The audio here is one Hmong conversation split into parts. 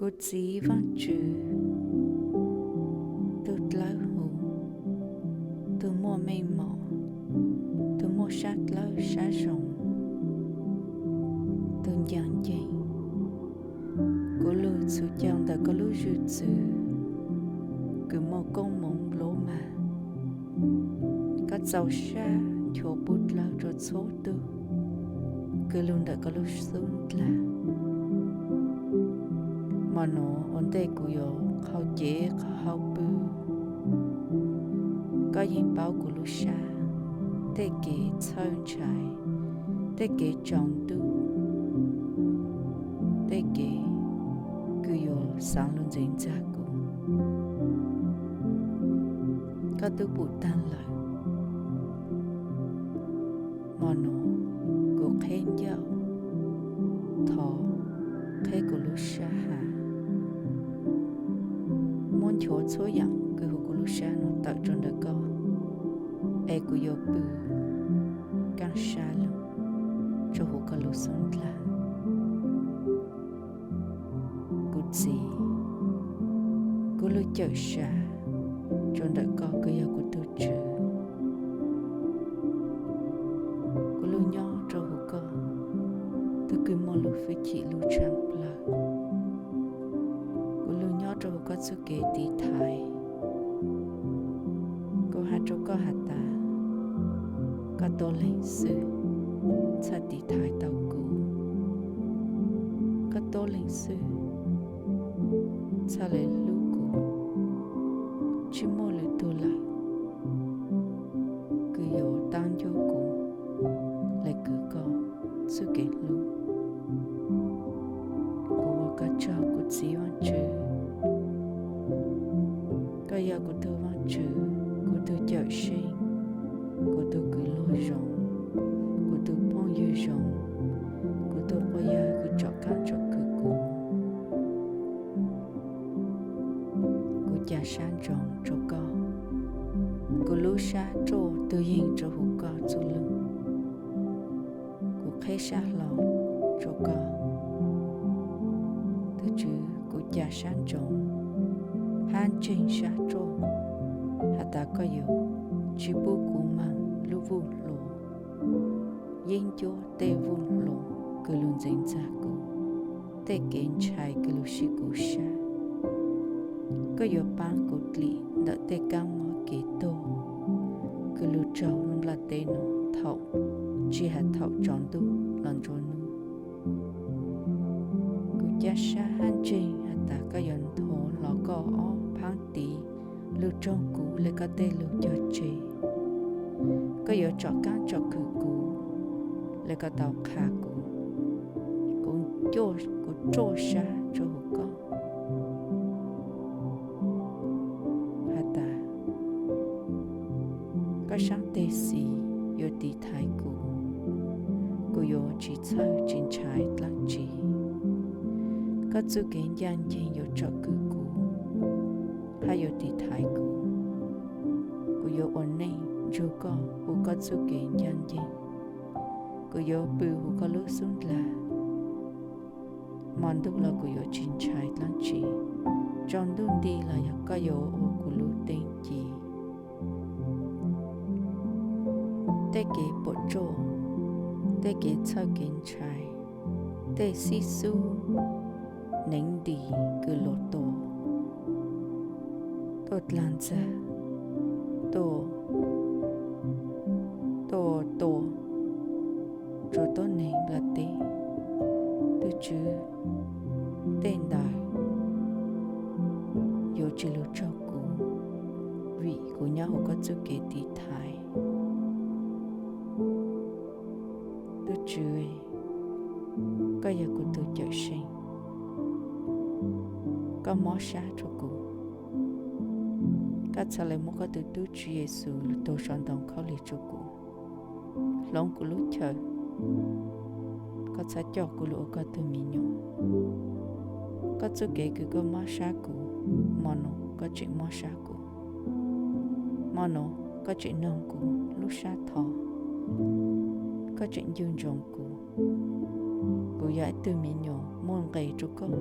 Kuv Txiv Vaajtswv, tug dlawb huv, tug muaj meej mom, tug muaj sab dlawb sab zoo, tug ncaaj nceeg, kuv lug txhum caug ntawm koj lub zwg txwv kws muaj koob moov luv mag. Koj txaus sab nchuav puv dlawg rua txhua tug kws lug ntawm koj lub xub dlag. Mos nuav ua ntej kuv yuav qhau cev qhau hau pw, koj yeej paub kuv lub sab tej kev txhawj ntshai, tej kev tsaus ntuj, tej kev kws yuav xaav lug ntxiv ntxag kuv. Koj tub pum taag lawm. Mos nuav kuv qheb ncauj thov, qheb kuv lub sab has, muab nchuav txhua yaam kws huv kuv lub sab nuav tawm rua ntawm koj, es kuv yuav pw kaaj sab lug rua huv koj lub xub dlag. Kuv Txiv, kuv lug cawm sav rua ntawm koj kws yog kuv tug Tswv. Kuv lug nyob rua huv koj tug kws muaj lub fwj chim lub tshaaj plawg. Kuv lug nyob rua huv koj txuj kev tiv thaiv. Kuv has rua koj has tas, koj tuab leeg xwb txhaj tiv thaiv tau kuv. Koj tuab leeg xwb txhaj le hlub kuv. Tsi muaj lwm tug lawm kws yuav taab ncauj kuv le kws koj txuj kev hlub. Kuv ua koj tsaug kuv Txiv Vaajtswv. Koj yog kuv tug Vaajtswv, kuv tug Cawmseej, kuv tug Kws Luag Zoo, kuv tug Phooj Ywg Zoo, kuv tug quas yawg kws tsom kaab tsom kwm kuv. Kuv ca sab ntsoov rua koj. Kuv lub sab ruaj tug yeeg rua huv koj txuj lug. Kuv qheb sab hlau rua koj. Tug Tswv, kuv ca sab ntsoov hab ntseeg sab ruaj has tas koj yuav tsi pub kuv moog lub vuj hlua, yeeb ncuab tej vuj hlua kws lug ntxiv ntxag kuv, tej kev ntshai kws lug sib kuv sab. Koj yuav paab kuv dlim ntawm tej kaab mob kev tuag kws lug raug lub nplaj teb nuav thaum, tsi has thaum tsaus ntuj los ntsua nub. Kuv ca sab hab ntseeg has tas koj yuav nthuav hlo koj ob phaab tiv lug raug kuv le koj tej lug cog tseg. Koj yuav tsom kaab tsom kwm kuv le koj tau qha kuv. Kuv, kuv ruaj sab rua huv koj has tas koj saab teg xiv yuav tiv thaiv kuv, kuv yuav tsi txhawj tsi ntshai dlaab tsi. Koj txuj kev ncaaj nceeg yuav tsom kwm kuv hab yuav tiv thaiv kuv. Kuv yuav ua neej nrug koj huv koj txuj kev ncaaj nceeg. Kuv yuav pw huv koj lub xub ndlag. Mo ntuj los kuv yuav tsi ntshai dlaab tsi. Tsaus ntuj nti los yog koj yuav ua kuv lub teej ci. Tej kev puam tsuaj, tej kev txhawj kev ntshai, tej xib xub neev nti kws luas tua tuaj dlaag ntxag, tuaj, tuaj tua rua tuab neeg nplaj teb. Tug Tswv, tej ntawd yuav tsi lug raug kuv, vim kuv nyob huv koj txuj kev tiv thaiv. Tug Tswv, koj yog kuv tug Cawmseej, koj mob sab rua kuv. Koj txhad le muab koj tug tub Tswv Yexus lug tuag sau ntoo khaub lig rua kuv, hloov kuv lub chaw. Koj txhad coj kuv lug ua koj tug me nyuam. Koj txuj kev kws koj mob sab kuv, mo nuav koj tseem mob sab kuv. Mo nuav koj tseem noog kuv lub sab tho, koj tseem ncu ntsoov kuv. Kuv yog ib tug me nyuam muaj nqis rua koj.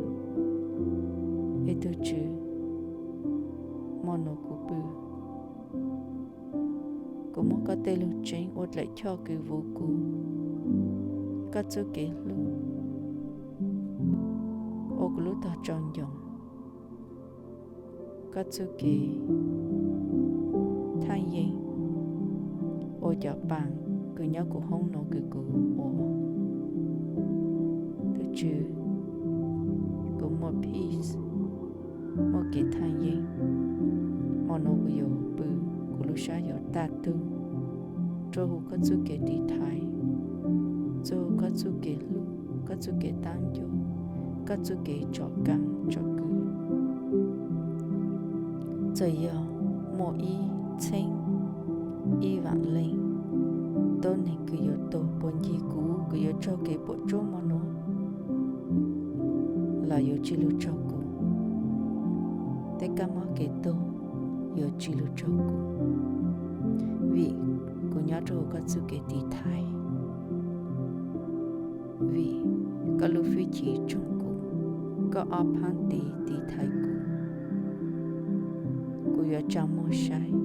Es tus Tswv, hmo no kuv pw, kuv muab koj tej lus tseeb ua dlaim choj kws vuv kuv, koj txuj kev hlub ua kuv lub tog tsaus ncoos, koj txuj kev thaaj yeeb ua cov paas kws nyob kuv hoob no kws kuv ua. Tus Tswv, kuv muaj peace, muaj kev thaaj yeeb. Hmo no kuv yuav pw, kuv lub sab yuav tag tug rua huv koj txuj kev tiv thaiv, txuj koj txuj kev hlub, koj txuj kev taab ncuj, koj txuj kev tsom kaam tsom kwm. Txawm yog muaj ib txheeb ib vaam leej tuab neeg kws yuav tuag puag ncig kuv kws yuav raug kev puam tsuaj hmo no los yuav tsi lug raug kuv, tej kab mob kev tuag yuav tsi lug raug kuv, vim kuv nyob rua huv koj txuj kev tiv thaiv, vim koj lub fwj chim tsoog kuv, koj ob phaab tiv tiv thaiv kuv. Kuv yuav tsaa muag saib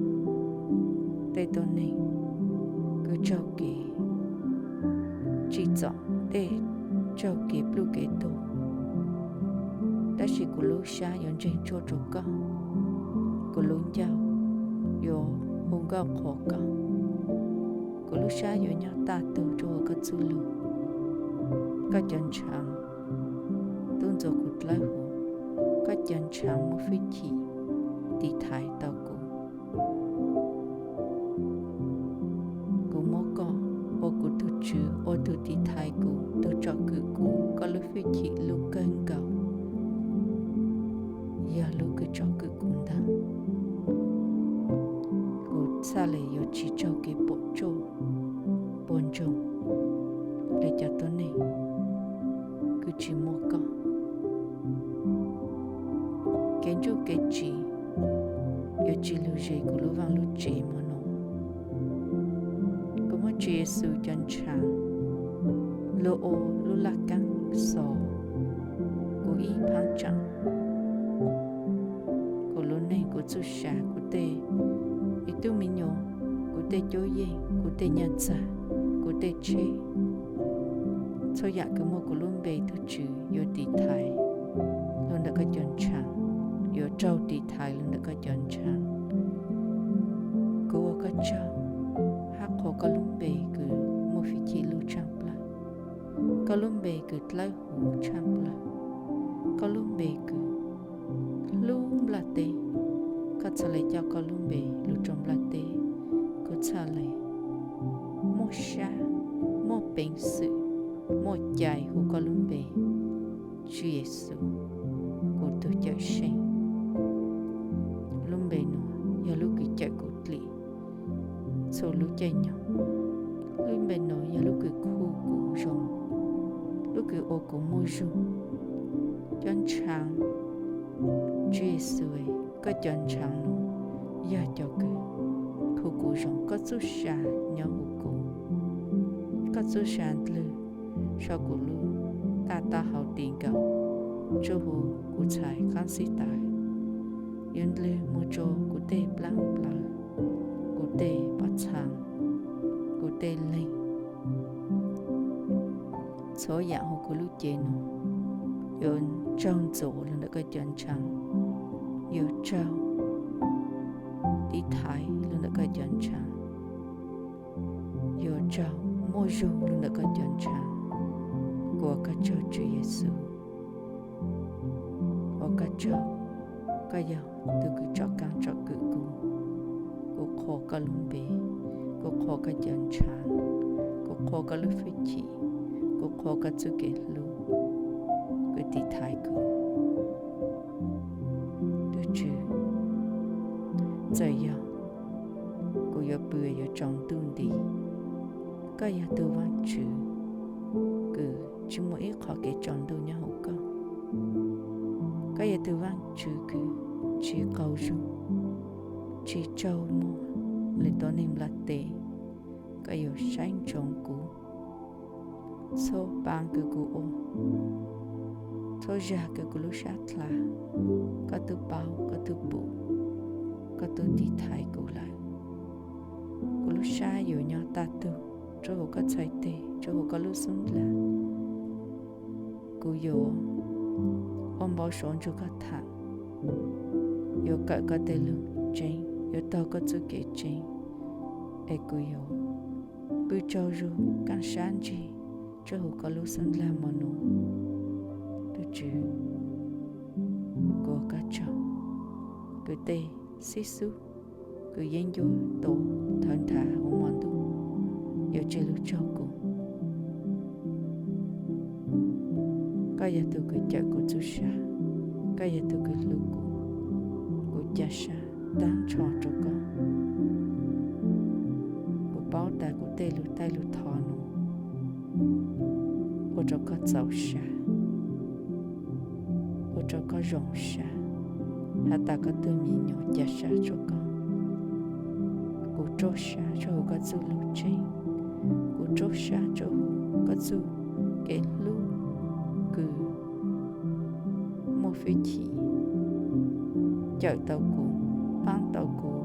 tej tuab neeg kws raug kev tsim txom, tej raug kev pluj kev tuag, tab sis kuv lub sab yuav ntseeg tsuaj rua koj, kuv lub ncauj yuav hu nkauj qhuas koj, kuv lub sab yuav nyob tag tug rua huv koj txuj lug. Koj cov ntshaav tub ntxuav kuv dlawb huv, koj cov ntshaav muaj fwj chim tiv thaiv tau kuv. Kuv muab koj ua kuv tug Tswv, ua tug tiv thaiv kuv, tug tsom kwm kuv, koj lub fwj chim lub kawg nkaus yog lub kws tsom kwm kuv ntag. Kuv txhaj le yuav tsi raug kev puam tsuaj puag ntsoog le cov tuab neeg kws tsi muaj koj. Kev ntsuj kev tsiv yuav tsi lug ze kuv lub vaaj lub tsev hmo no. Kuv muab Tswv Yexus cov ntshaav lug ua lub laj kaab xov kuv ib phaab tsaam. Kuv lub neej, kuv txuj sa, kuv tej me tub me nyuam, kuv tej cuab yeej, kuv tej nyaj txag, kuv tej tsheb, txhua yaam kws muaj kuv lub npe, tug Tswv, yuav tiv thaiv lug ntawm koj cov ntshaav, yuav raug tiv thaiv lug ntawm koj cov ntshaav. Kuv ua koj tsaug hab qhuas koj lub npe kws muaj fwj chim lug tshaaj plawg, koj lub npe kws dlawb huv tshaaj plawg, koj lub npe kws hlub nplaj teb. Koj txhaj le coj koj lub npe lug rua nplaj teb. Kuv txhaj le muaj sab, muaj peev xwm, muaj cai hu koj lub npe, Tswv Yexus, kuv tug Cawmseej. Lub npe nuav yog lub kws cawm kuv dlim txhua lub caij nyoog. Lub npe nuav yog lub kws khu kuv zoo, lub kws ua kuv muaj zug. Cov ntshaav, Tswv Yexus, koj cov ntshaav nuav yog cov kws khu kuv zoo. Koj txuj sa nyob huv kuv, koj txuj sa ndlwg sau kuv lub taj taub hau tis nkaus, tsuas huv kuv txhais qaab xib taws, yuav ndlwg moog rua kuv tej plaab nplawv, kuv tej pob txhaa, kuv tej leeg. Txhua yaam huv kuv lub cev nuav yuav raug ntxuav lug ntawm koj cov ntshaav, yuav raug tiv thaiv lug ntawm koj cov ntshaav, yuav raug muaj zug lug ntawm koj cov ntshaav. Kuv ua koj tsaug Tswv Yexus, ua koj tsaug, koj yog tug kws tsom kaab tsom kwm kuv. Kuv qhuas koj lub npe, kuv qhuas koj cov ntshaav, kuv qhuas koj lub fwj chim, kuv qhuas koj txuj kev hlub kws tiv thaiv kuv. Tug Tswv, txawm yog kuv yuav pw yuav tsaus ntuj nti, koj yog tug Vaajtswv kws tsi muaj ib qho kev tsaus ntuj nyob huv koj. Koj yog tug Vaajtswv kws tsi qaug zug, tsi tsaug muag le tuab neeg nplaj teb. Koj yuav saib ntsoov kuv txhua paab kws kuv ua, Koj zag kuv lub sab dlha, koj twb paub, koj twb pum, koj twb tiv thaiv kuv lawm. Kuv lub sab yuav nyob tag tug rau hauv koj txhais tes, rau hauv koj lub xub ntiag. Kuv yuav ua npau suav nrog koj tham, yuav kawm koj tej lus tseeb, yuav taug koj txuj kev tseeb, es kuv yuav pw tsaug zug kaj sab ntsig rau hauv koj lub xub ntiag hmo no. Tus Tswv, kuv ua koj tsaug, kuv tej xib xub, kuv yeeb ncuab tuav thawv nthav hauv hmo ntuj yuav tsis lug tsaug kuv. Koj yog tus kws cawm kuv txuj sa, koj yog tus kws hlub kuv, kuv ca sa tag nrho rau koj. Kuv paub tas kuv tej lus taij lus thov no ua rau koj txaus sa, ua rau koj zoo sa, has tas koj tug me nyuam ca sa rau koj. Kuv rua sa rua huv koj txuj lug tseeb, kuv rua sa rua huv koj txuj kev hlub kws muaj fwj chim, cawm tau kuv, paab tau kuv,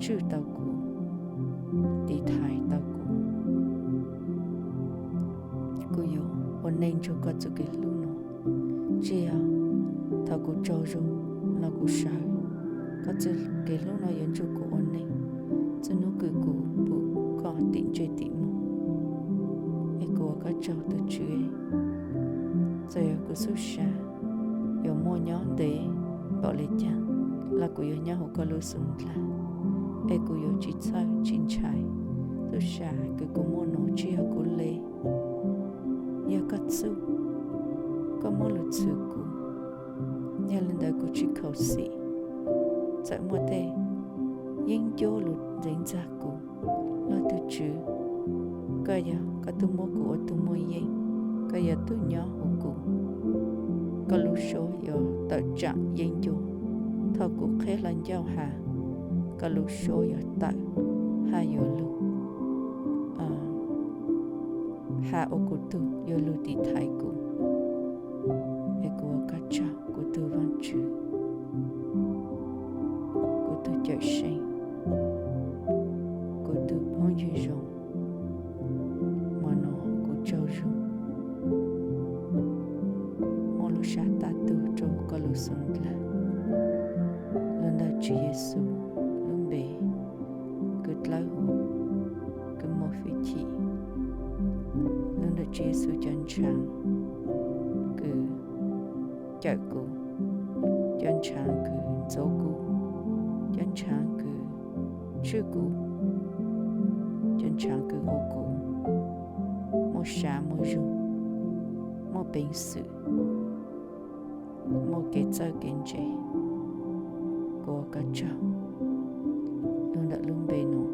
tswj tau kuv, tiv thaiv tau kuv. Kuv yuav ua neej nrug koj txuj kev hlub no, tsi yog thaus kuv tsaug zug los kuv sawv, koj txuj kev hlub no yuav nrug kuv ua neej txuj nub kws kuv pum koj tim ntsej tim muag. Es kuv ua koj tsaug tug Tswv, txawm yog kuv txuj sa yuav muaj nyob ntev npaum le caag los kuv yuav nyob huv koj lub xub ntag, es kuv yuav tsi txhawj tsi ntshai. Txuj sa kws kuv muaj nuav tsi yog kuv le, yog koj txuj, koj muab lug txhwm kuv. Yog le ntawd kuv tsi khaus xim, txawm muaj tej yeeb ncuab lug ntxeev ntxag kuv, los tug Tswv, koj yog koj tug muab kuv ua tug muaj yeeb, koj yog tug nyob huv kuv. Koj lub suab yuav tawm tsaam yeeb ncuab, thaus kuv qheb hlo ncauj has, koj lub suab yuav tawm hab yuav lug has ua kuv tug, yuav lug tiv thaiv kuv. Es kuv ua koj tsaug kuv tug Vaajtswv, kuv tug Cawm Seej, kuv tug phooj ywg zoo. Hmo no kuv tsaug zug, muaj lub sab tag tug rua huv koj lub xub ntag, lug ntawm Tswv Yexus lub npe kws dlawb huv, kws muaj fwj chim, lug ntawm Tswv Yexus cov ntshaav kws cawm kuv, cov ntshaav kws ntxuav kuv, cov ntshaav kws tswj kuv, cov ntshaav kws ua kuv muaj sab muaj zug, muaj peev xwm, muaj kev txawj kev ntse. Kuv ua koj tsaug, lug ntawm lub npe nuav,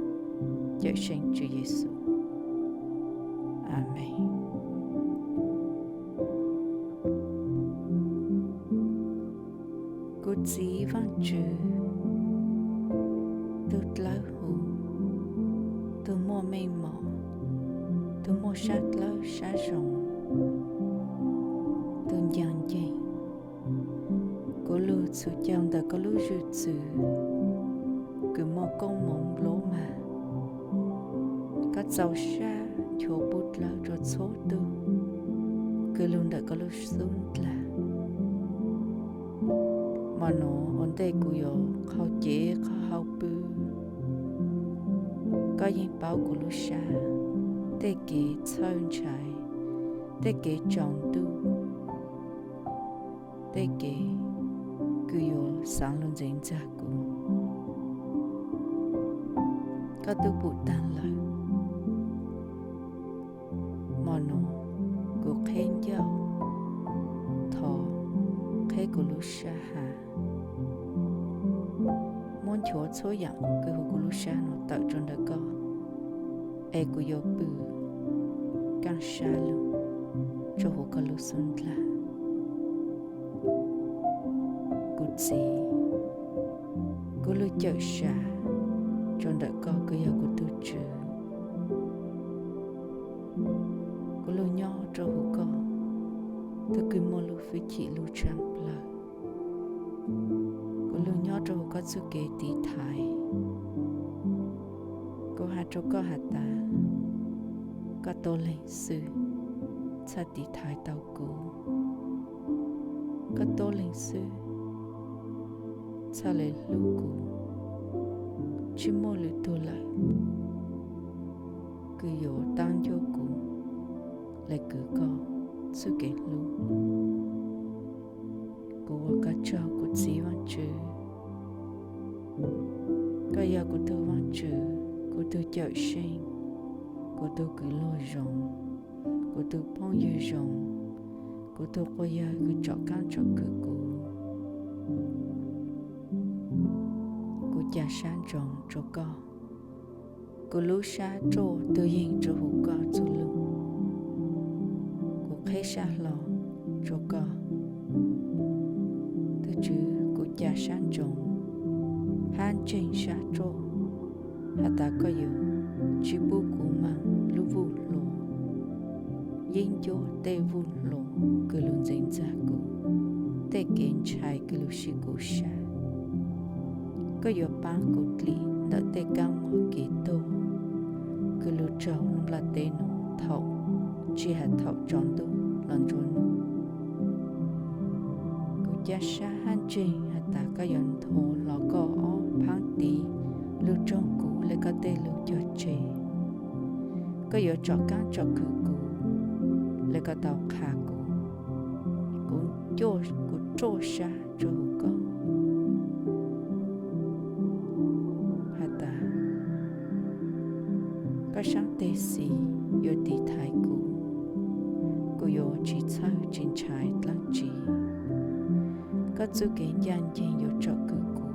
Cawm Seej Tswv Yexus, Amees. Kuv Txiv Vaajtswv, tug dlawb huv, tug muaj meej mom, tug muaj sab dlawb sab zoo, tug ncaag nceeg, kuv lug txhum caug ntawm koj lub zwg txwv kws muaj koob moov nplua mag. Koj txaus sab nchuav pub dlawb rua txhua tug kws lug ntawm koj lub xub ntag. Hmo nuav ua ntej kuv yuav qhau cev qhau hau pw, koj yeej paub kuv lub sab, tej kev txhawj ntshai, tej kev tsaus ntuj, tej kev kws yuav xaav lug ntxeev ntxag kuv, koj tub pum taag lawm. Hmo nuav kuv qheb ncauj thov, qheb kuv lub sab has, muab nchuav txhua yaam kws huv kuv lub sab nuav tawm rua ntawm koj, es kuv yuav pw kaaj sab lug rua huv koj lub xub ntag. Kuv Txiv, kuv lug cawm sam rua ntawm koj kws yog kuv tug Tswv. Kuv lug nyob rua huv koj, tug kws lub hwj chim lub tshaaj plawg. Kuv lug nyob rua huv koj txuj kev tiv thaiv. Kuv has rua koj has tas, koj tuab leeg xwb txhaj tiv thaiv tau kuv. Koj tuab leeg xwb txhaj le hlub kuv. Tsi muaj lwm tug lawm kws yuav taab ncauj kuv le kwv koj txuj kev hlub. Kuv ua koj tsaug kuv Txiv Vaajtswv. Koj yog kuv tug Vaajtswv, kuv tug Cawm Seej, kuv tug kws luag zoo, kuv tug phooj ywg zoo, kuv tug quas yawg kws tsom kaab tsom kwm kuv. Kuv ca sab ntsoov rua koj. Kuv lub sab ruaj tug yeeg rua huv koj txuj lug. Kuv qheb sab hlo rua koj. Tug Tswv, kuv ca sab ntsoov hab ntseeg sab ruaj has tas koj yuav tsi pub kuv moog lub vuj hlua, yeeb ncuab tej vuj hlua kws lug ntxeev ntxag kuv, tej kev ntshai kws lug sib kub sab. Koj yuav paab kuv dlim ntawm tej kab mob kev tuag kws lug raug lub nplaj teb nuav thaum, tsi has thaum tsaus ntuj los ntsuav nuj. Kuv ca sab hab ntseeg has tas koj yuav nthua hlo koj ob phaab tiv lug raug kuv le koj tej lug cog tseg. Koj yuav tsom kaab tsom kwm kuv le koj tau qha kuv. Kuv, kuv ruaj sab rua huv koj has tas koj saab teg xis yuav tiv thaiv kuv. Kuv yuav tsi txhawj tsi ntshai dlaab tsi. Koj txuj kev ncaaj nceeg yuav tsom kwm kuv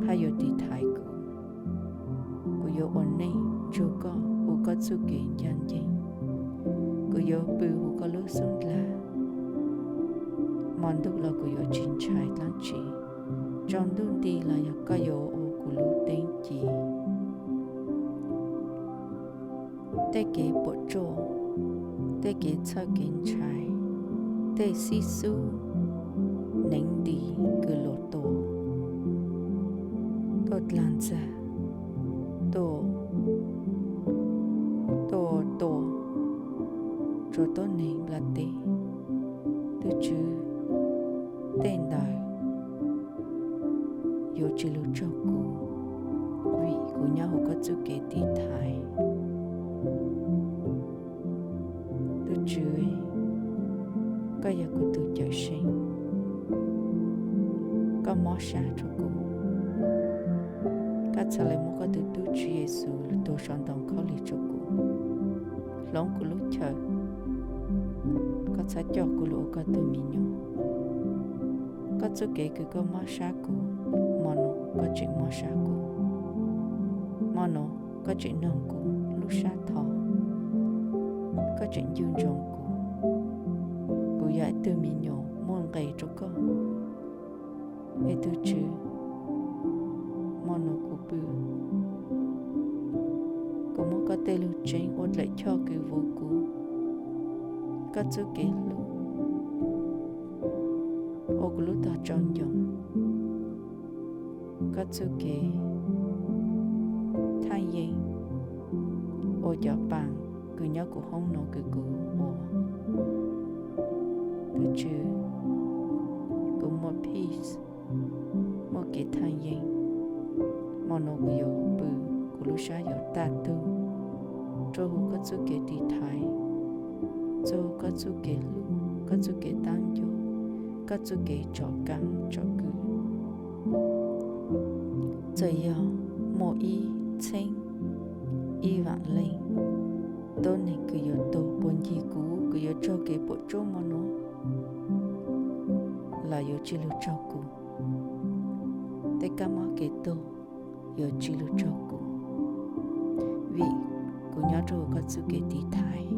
hab yuav tiv thaiv kuv. Kuv yuav ua neej nrug koj huv koj txuj kev ncaaj nceeg. Kuv yuav pw huv koj lub xub ndlag. Mo ntuj los kuv yuav tsi ntshai dlaab tsi. Tsaus ntuj nti los yog koj yuav ua kuv lub teeb ci. Tej kev puam tsuaj, tej kev txhawj kev ntshai, tej xib xub neev nti kws luas tua, tuaj dlaag ntxag, tuaj, tuaj tua rua tuab neeg nplaj teb, tug Tswv, tej ntawd yuav tsi lug raug kuv, vim kuv nyob huv koj txuj kev tiv thaiv. Tug Tswv, koj yog kuv tug Cawm Seej, koj mob sab rua kuv. Koj txhad le muab koj tug tub Tswv Yexus lug tuag sau ntoo khaub lig rua kuv, hloov kuv lub chaw. Koj txhad coj kuv lug ua koj tug me nyuam. Koj txuj kev kws koj mob sab kuv, mo nuav koj tseem mob sab kuv. Mo nuav koj tseem noog kuv lub sab tho, koj tseem ncu ntsoov kuv. Kuv yog ib tug me nyuam muaj nqis rua koj. Es tug Tswv, mo nuav kuv pw, kuv muab koj tej lug tseeb ua dlaim choj kws vuv kuv. Koj txuj kev hlub ua kuv lub tog tsaus ncoo, koj txuj kev thaaj yeeb ua cov paas kws nyob kuv hoob nuav kws kuv ua. Tug Tswv, kuv muaj peace, muaj kev thaaj yeeb. Mo nuav kuv yuav pw, kuv lub sab yuav taj tug rua huv koj txuj kev tiv thaiv, txug koj txuj kev hlub, koj txuj kev taab ncauj, koj txuj kev tsom kaab tsom kwm. Txawm yog muaj ib txheeb ib vaam leej tuab neeg kws yuav tuag puag ncig kuv kws yuav raug kev puam tsuaj mo nuav los yuav tsi lug raug kuv. Tej kab mob kev tuag yuav tsi lug raug kuv, vim kuv nyob rua huv koj txuj kev tiv thaiv.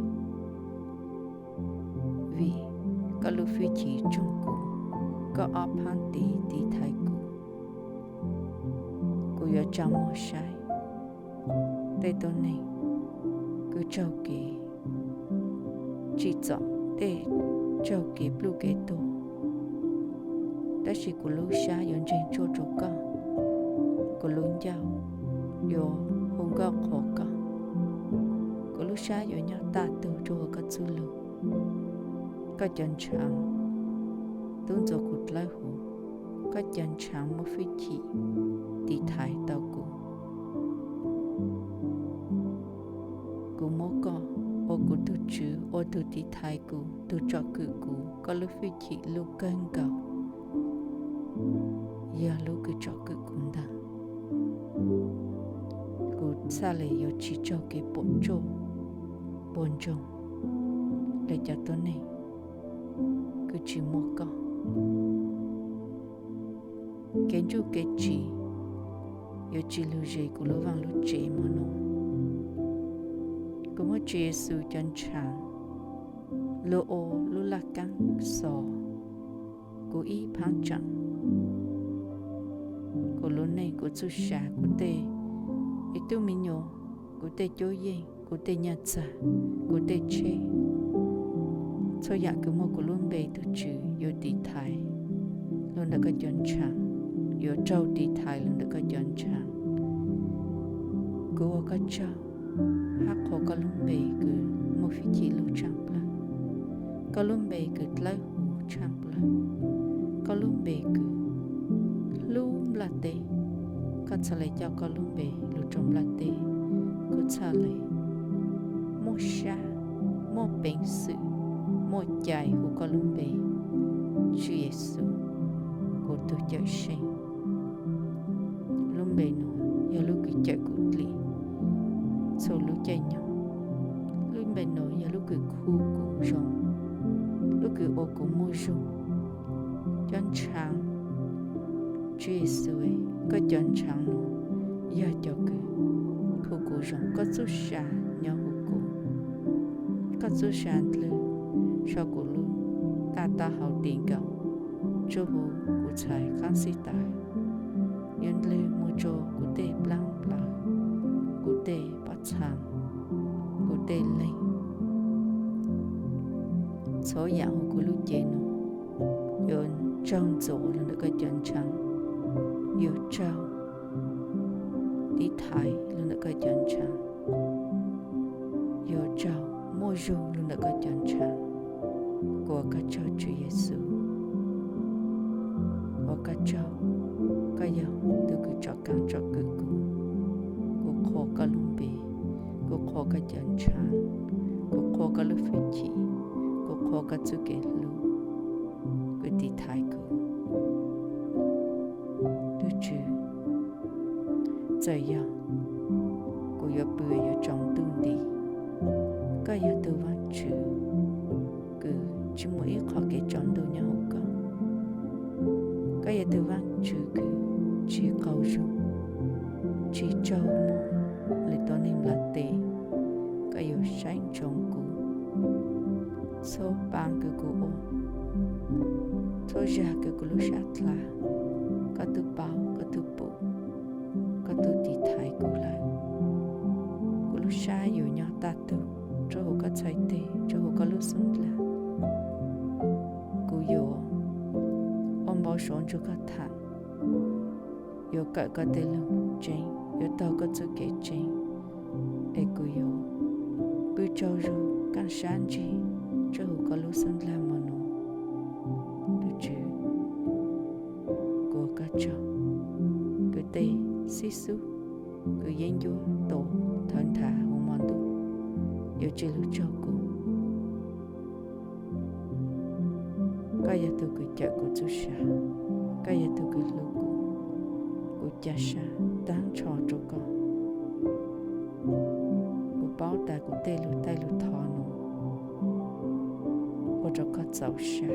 Vim koj lub fwj chim tsoog kuv, koj ob phaab tiv tiv thaiv kuv. Kuv yuav tsaa muag saib tej tuab neeg kws raug kev tsim txom, tej raug kev pluj kev tuag, tab sis kuv lub sab yuav ntseeg tsuaj rau koj. Kuv lub ncauj yuav hu nkauj qhuas koj. Kuv lub sab yuav nyob tag tug rau hauv koj txuj lug. Koj cov ntshaav tub ntxuav kuv dlawb huv, koj cov ntshaav muaj hwj chim tiv thaiv tau kuv. Kuv muab koj ua kuv tug tswv, ua tug tiv thaiv kuv, tug tsom kwm kuv. Koj lub hwj chim lub kawg nkaus yog lub kws tsom kwm kuv ntag. Kuv txhaj le yuav tsis raug kev puam tsuaj puag ntsoog le cov tuab neeg kws tsis muaj koj. Kev ntsuj kev tsiv yuav tsis lug zes kuv lub vaaj lub tsev mog no. Kuv muab Tswv Yexus cov ntshaav lug ua lub laj kaab xov kuv ib phaab tsaam. Kuv lub neej, kuv txuj sa, kuv tej ib tug me nyuam, kuv tej cuab yeej, kuv tej nyaj txag, kuv tej tsheb, txhua yaam kws muaj kuv lub npe tug Tswv yuav tiv thaiv lug ntawm koj cov ntshaav, yuav raug tiv thaiv lug ntawm koj cov ntshaav. Kuv ua koj tsaug hab qhuas koj lub npe kws muaj hwj chim lug tshaaj plawg, koj lub npe kws dlawb huv tshaaj plawg, koj lub npe kws hlub nplaj teb. Koj txhaj le coj koj lub npe lug rau nplaj teb, koj txhaj le muaj sab, muaj peev xwm, muaj cai hu koj lub npe, Tswv Yexus, kuv tug Cawmseej. Lub npe nuav yog lub kws cawm kuv dlim txhua lub caij nyoog. Lub npe nuav yog lub kws khu kuv zoo, lub kws ua kuv muaj zug. Cov ntshaav, Tswv Yexus, koj cov ntshaav nuav yog cov kws khu kuv zoo. Koj txuj sa nyob huv kuv, koj txuj sa ndlwg sau kuv lub taj taub hau tis nkaus tsuas huv kuv txhais qaab xib taws, yuav ndlwg moog rua kuv tej plaab plawv, kuv tej pob txhaa, kuv tej leeg. Txhua yaam huv kuv lub cev nuav yuav raug ntxuav lug ntawm koj cov ntshaav, yuav raug tiv thaiv lug ntawm koj cov ntshaav, yuav raug muaj zug lug ntawm koj cov ntshaav. Kuv ua koj tsaug Tswv Yexus, ua koj tsaug, koj yog tug kws tsom kaab tsom kwm kuv. Kuv qhuas koj lub npe, kuv qhuas koj cov ntshaav, kuv qhuas koj lub hwj chim, kuv qhuas koj txuj kev hlub kws tiv thaiv kuv. Tug Tswv, txawm yog kuv yuav pw yuav tsaus ntuj nti, koj yog tug Vaajtswv kws tsis muaj ib qho kev tsaus ntuj nyob huv koj. Koj yog tug Vaajtswv kws tsis qaug zug, tsis tsaug mob lwm tug neeg nplaj teb. Koj yuav saib ntsoov kuv txhua paa kws kuv ua, txhua zag kws kuv lub sab dlha. Koj tub paub, koj tub pum, koj tub tiv thaiv kuv lawm. Kuv lub sab yuav nyob tag tug rua huv koj txhais teg, rua huv koj lub xub ndlag. Kuv yuav ua npau suav nrug koj tham, yuav kawm koj tej lug tseeb, yuav taug koj txuj kev tseeb, es kuv yuav pw tsaug zug kaaj sab ntsig rua huv koj lub xub ndlag mo nuav. Tug Tswv, kuv ua koj tsaug, kws tej xib xub kws yeeb ncuab tua thawv nthav huv mo ntuj yuav tsi lug tsaug kuv. Koj yog tug kws cawm kuv txuj sa, koj yog tug kws hlub kuv. Kuv ca sa taag nrho rua koj. Kuv paub tas kuv tej lug taij lug thov nuav ua rua koj txaus sa,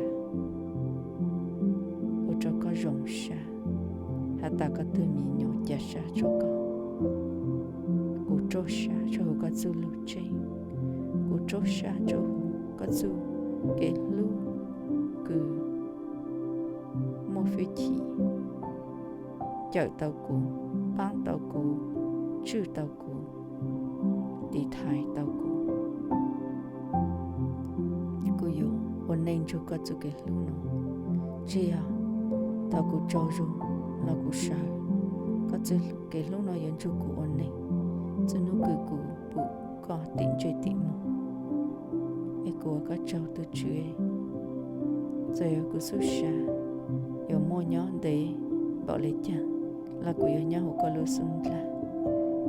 ua rua koj zoo sa, has tas koj tug me nyuam ca sa rua koj. Kuv ruaj sa rua huv koj txuj lug tseeb, kuv ruaj sa rua huv koj txuj kev hlub kws muaj hwj chim cawm tau kuv, paab tau kuv, tswj tau kuv, tiv thaiv tau kuv. Kuv yuav ua ntsug koj txuj kev hlub no. Tsis yog thaum kuv tsaug zug los kuv sawv, koj txuj kev hlub no yuav ntsug kuv ua neeg, txuj nub kws kuv pum koj tim ntsej tim muag. Es kuv ua koj tsaug tus Tswv, txawm yog kuv xub sab yuav muaj nyob ntev npaum le caag los kuv yuav nyob huv koj lub xub ndlag,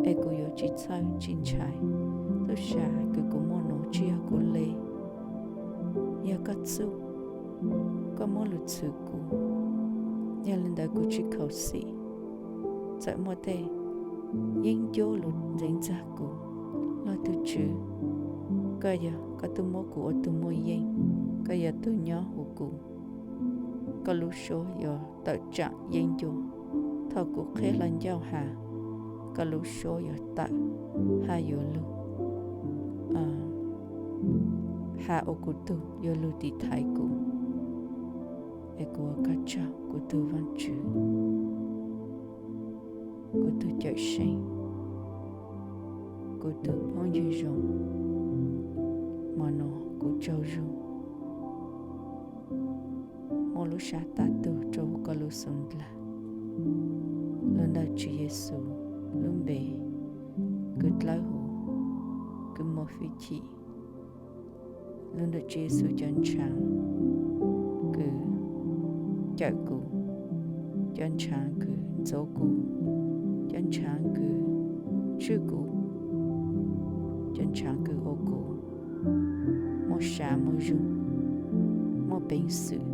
es kuv yuav tsis txhawj tsis ntshai. Xub sab kws kuv muaj nuav tsis yog kuv le, yog koj txuj, koj muab lug txhwm kuv. Yog le ntawd kuv tsis khaus xim, txawm muaj tej yeeb ncuab lug ntxeev ntxag kuv, los tus Tswv, koj yog koj tub muab kuv ua tug muaj yeej, koj yog tug nyob huv kuv. Koj lub suab yuav tawm tsaam yeeb ncuab. Thaum kuv qheb hlo ncauj has, koj lub suab yuav tawm hab yuav lug has ua kuv tug, yuav lug tiv thaiv kuv. Es kuv ua koj tsaug kuv tug Vaajtswv, kuv tug Cawmseej, kuv tug phooj ywg zoo. Hmo no kuv tsaug zug muab lub sab tag tug rua huv koj lub xub ndlag. Lug ntawm Tswv Yexus lub npe kws dlawb huv, kws muaj fwj chim, lug ntawm Tswv Yexus cov ntshaav kws cawm kuv, cov ntshaav kws ntxuav kuv, cov ntshaav kws tswj kuv, cov ntshaav kws ua kuv muaj sab muaj zug, muaj peev xwm,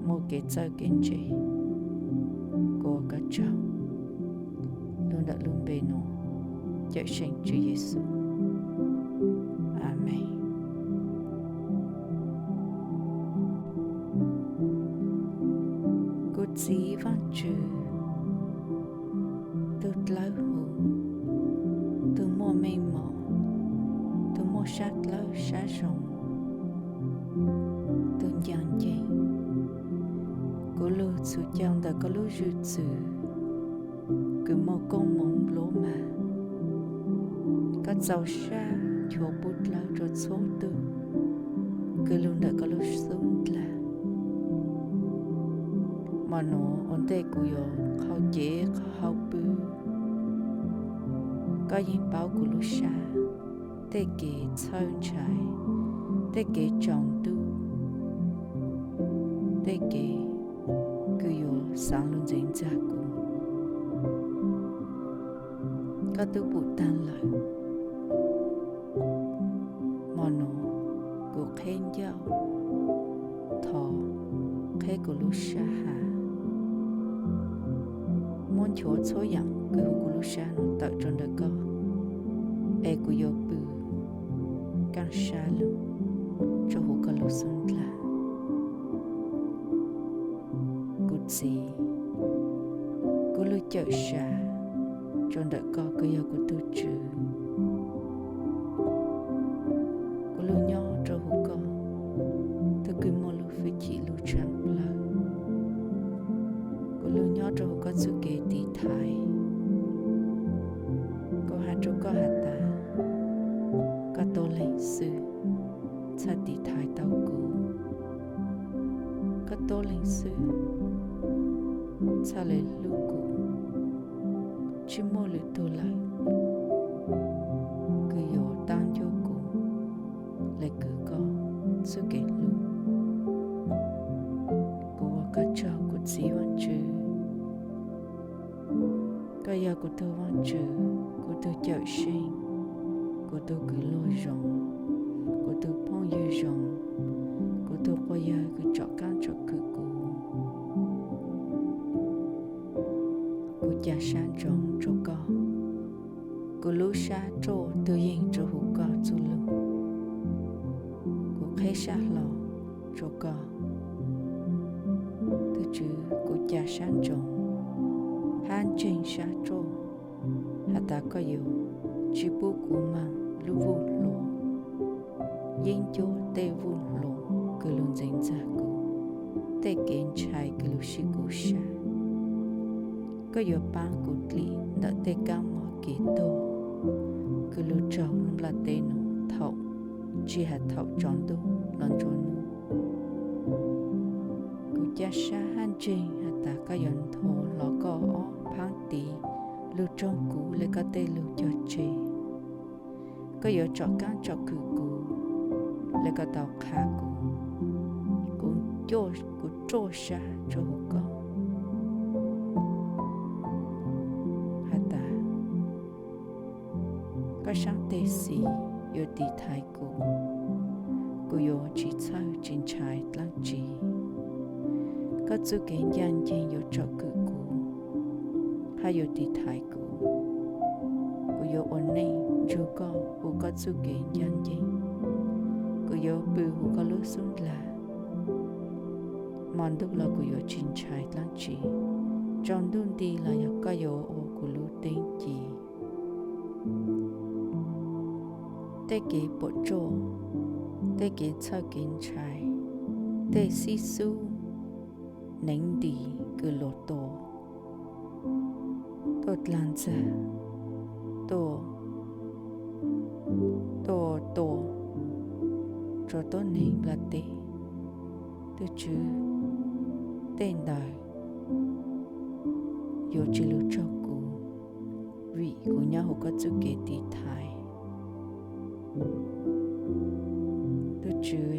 muaj kev txawj kev ntse. Kuv ua koj tsaug lug ntawm lub npe nuav, Cawmseej Tswv Yexus. Amees. Kuv txiv Vaajtswv, tug dlawb huv, tug muaj meej mom, tug muaj sab dlawb sab zoo, tug ncaag nceeg. Kuv lug txhum caug ntawm koj lub zwg txwv kws muaj koob moov nplua mag. Koj txaus sab nchuav pub dlawb rua txhua tug kws lug ntawm koj lub xub ndlag. Hmo nuav ua ntej kuv yuav qhau cev qhau hau pw, koj yeej paub kuv lub sab, tej kev txhawj ntshai, tej kev tsaus ntuj, tej kev kws yuav xaav lug ntxeev ntxag kuv, koj tub pum taag lawm. Hmo nuav kuv qheb ncauj thov, qheb kuv lub sab has, muab nchuav txhua yaam kws huv kuv lub sab nuav tawm rua ntawm koj, es kuv yuav pw kaaj sab lug rua huv koj lub xub ndlag. Kuv txiv, kuv lug cawm sav rua ntawm koj kws yog kuv tug Tswv. Kuv lug nyob rua huv koj, tug kws muaj lub fwj chim lug tshaaj plawg. Kuv lug nyob rua huv koj txuj kev tiv thaiv. Kuv has rua koj has tas, koj tuab leeg xwb txhaj tiv thaiv tau kuv. Koj tuab leeg xwb txhaj le hlub kuv, tsi muaj lwm tug lawm kws yuav taab ncua kuv le kws koj txuj kev hlub. Kuv ua koj tsaug kuv Txiv Vaajtswv. Koj yog kuv tug Vaajtswv, kuv tug Cawmseej, kuv tug Kws Luag Zoo, kuv tug Phooj Ywg Zoo, kuv tug Quas Yawg kws tsom kaab tsom kwm kuv. Kuv ca sab ntsoov rua koj, kuv lub sab ruaj tug yeeg rua huv koj txuj lug. Kuv qheb sab hlo rua koj, tug Tswv, kuv ca sab ntsoov hab ntseeg sab ruaj has tas koj yuav tsi pub kuv moog lub vuj hlua, yeeb ncuab tej vuj hlua kws lug ntxeev ntxag kuv, tej kev ntshai kws lug sib kub sab. Koj yuav paab kuv dlim ntawm tej kaab mob kev tuag kws lug raug lub nplaj teb nuav thaum, tsi has thaum tsaus ntuj los ntsuav nub. Kuv ca sab hab ntseeg has tas koj yuav nthuav hlo koj ob phaab tiv lug tsoog kuv le koj tej lug cog tseg. Koj yuav tsom kaab tsom kwm kuv le koj tau qha kuv. Kuv, kuv ruaj sab rua huv koj has tas koj saab teg xis yuav tiv thaiv kuv, kuv yuav tsi txhawj tsi ntshai dlaab tsi. Koj txuj kev ncaaj nceeg yuav tsom kwm kuv hab yuav tiv thaiv kuv. Kuv yuav ua neej nrug koj huv koj txuj kev ncaaj nceeg. Kuv yuav pw huv koj lub xub ndlag. Mo ntuj los kuv yuav tsi ntshai dlaab tsi. Tsaus ntuj nti los yog koj yuav ua kuv lub teeb ci. Tej kev puam tsuaj, tej kev txhawj kev ntshai, tej xib xub neev ntim kws luas tua, tuaj dlaag ntxag, tuaj, tuaj tua rua tuab neeg nplaj teb, Tug Tswv, tej ntawd yuav tsi lug tsaug kuv, vim kuv nyob huv koj txuj kev tiv thaiv. Tug Tswv,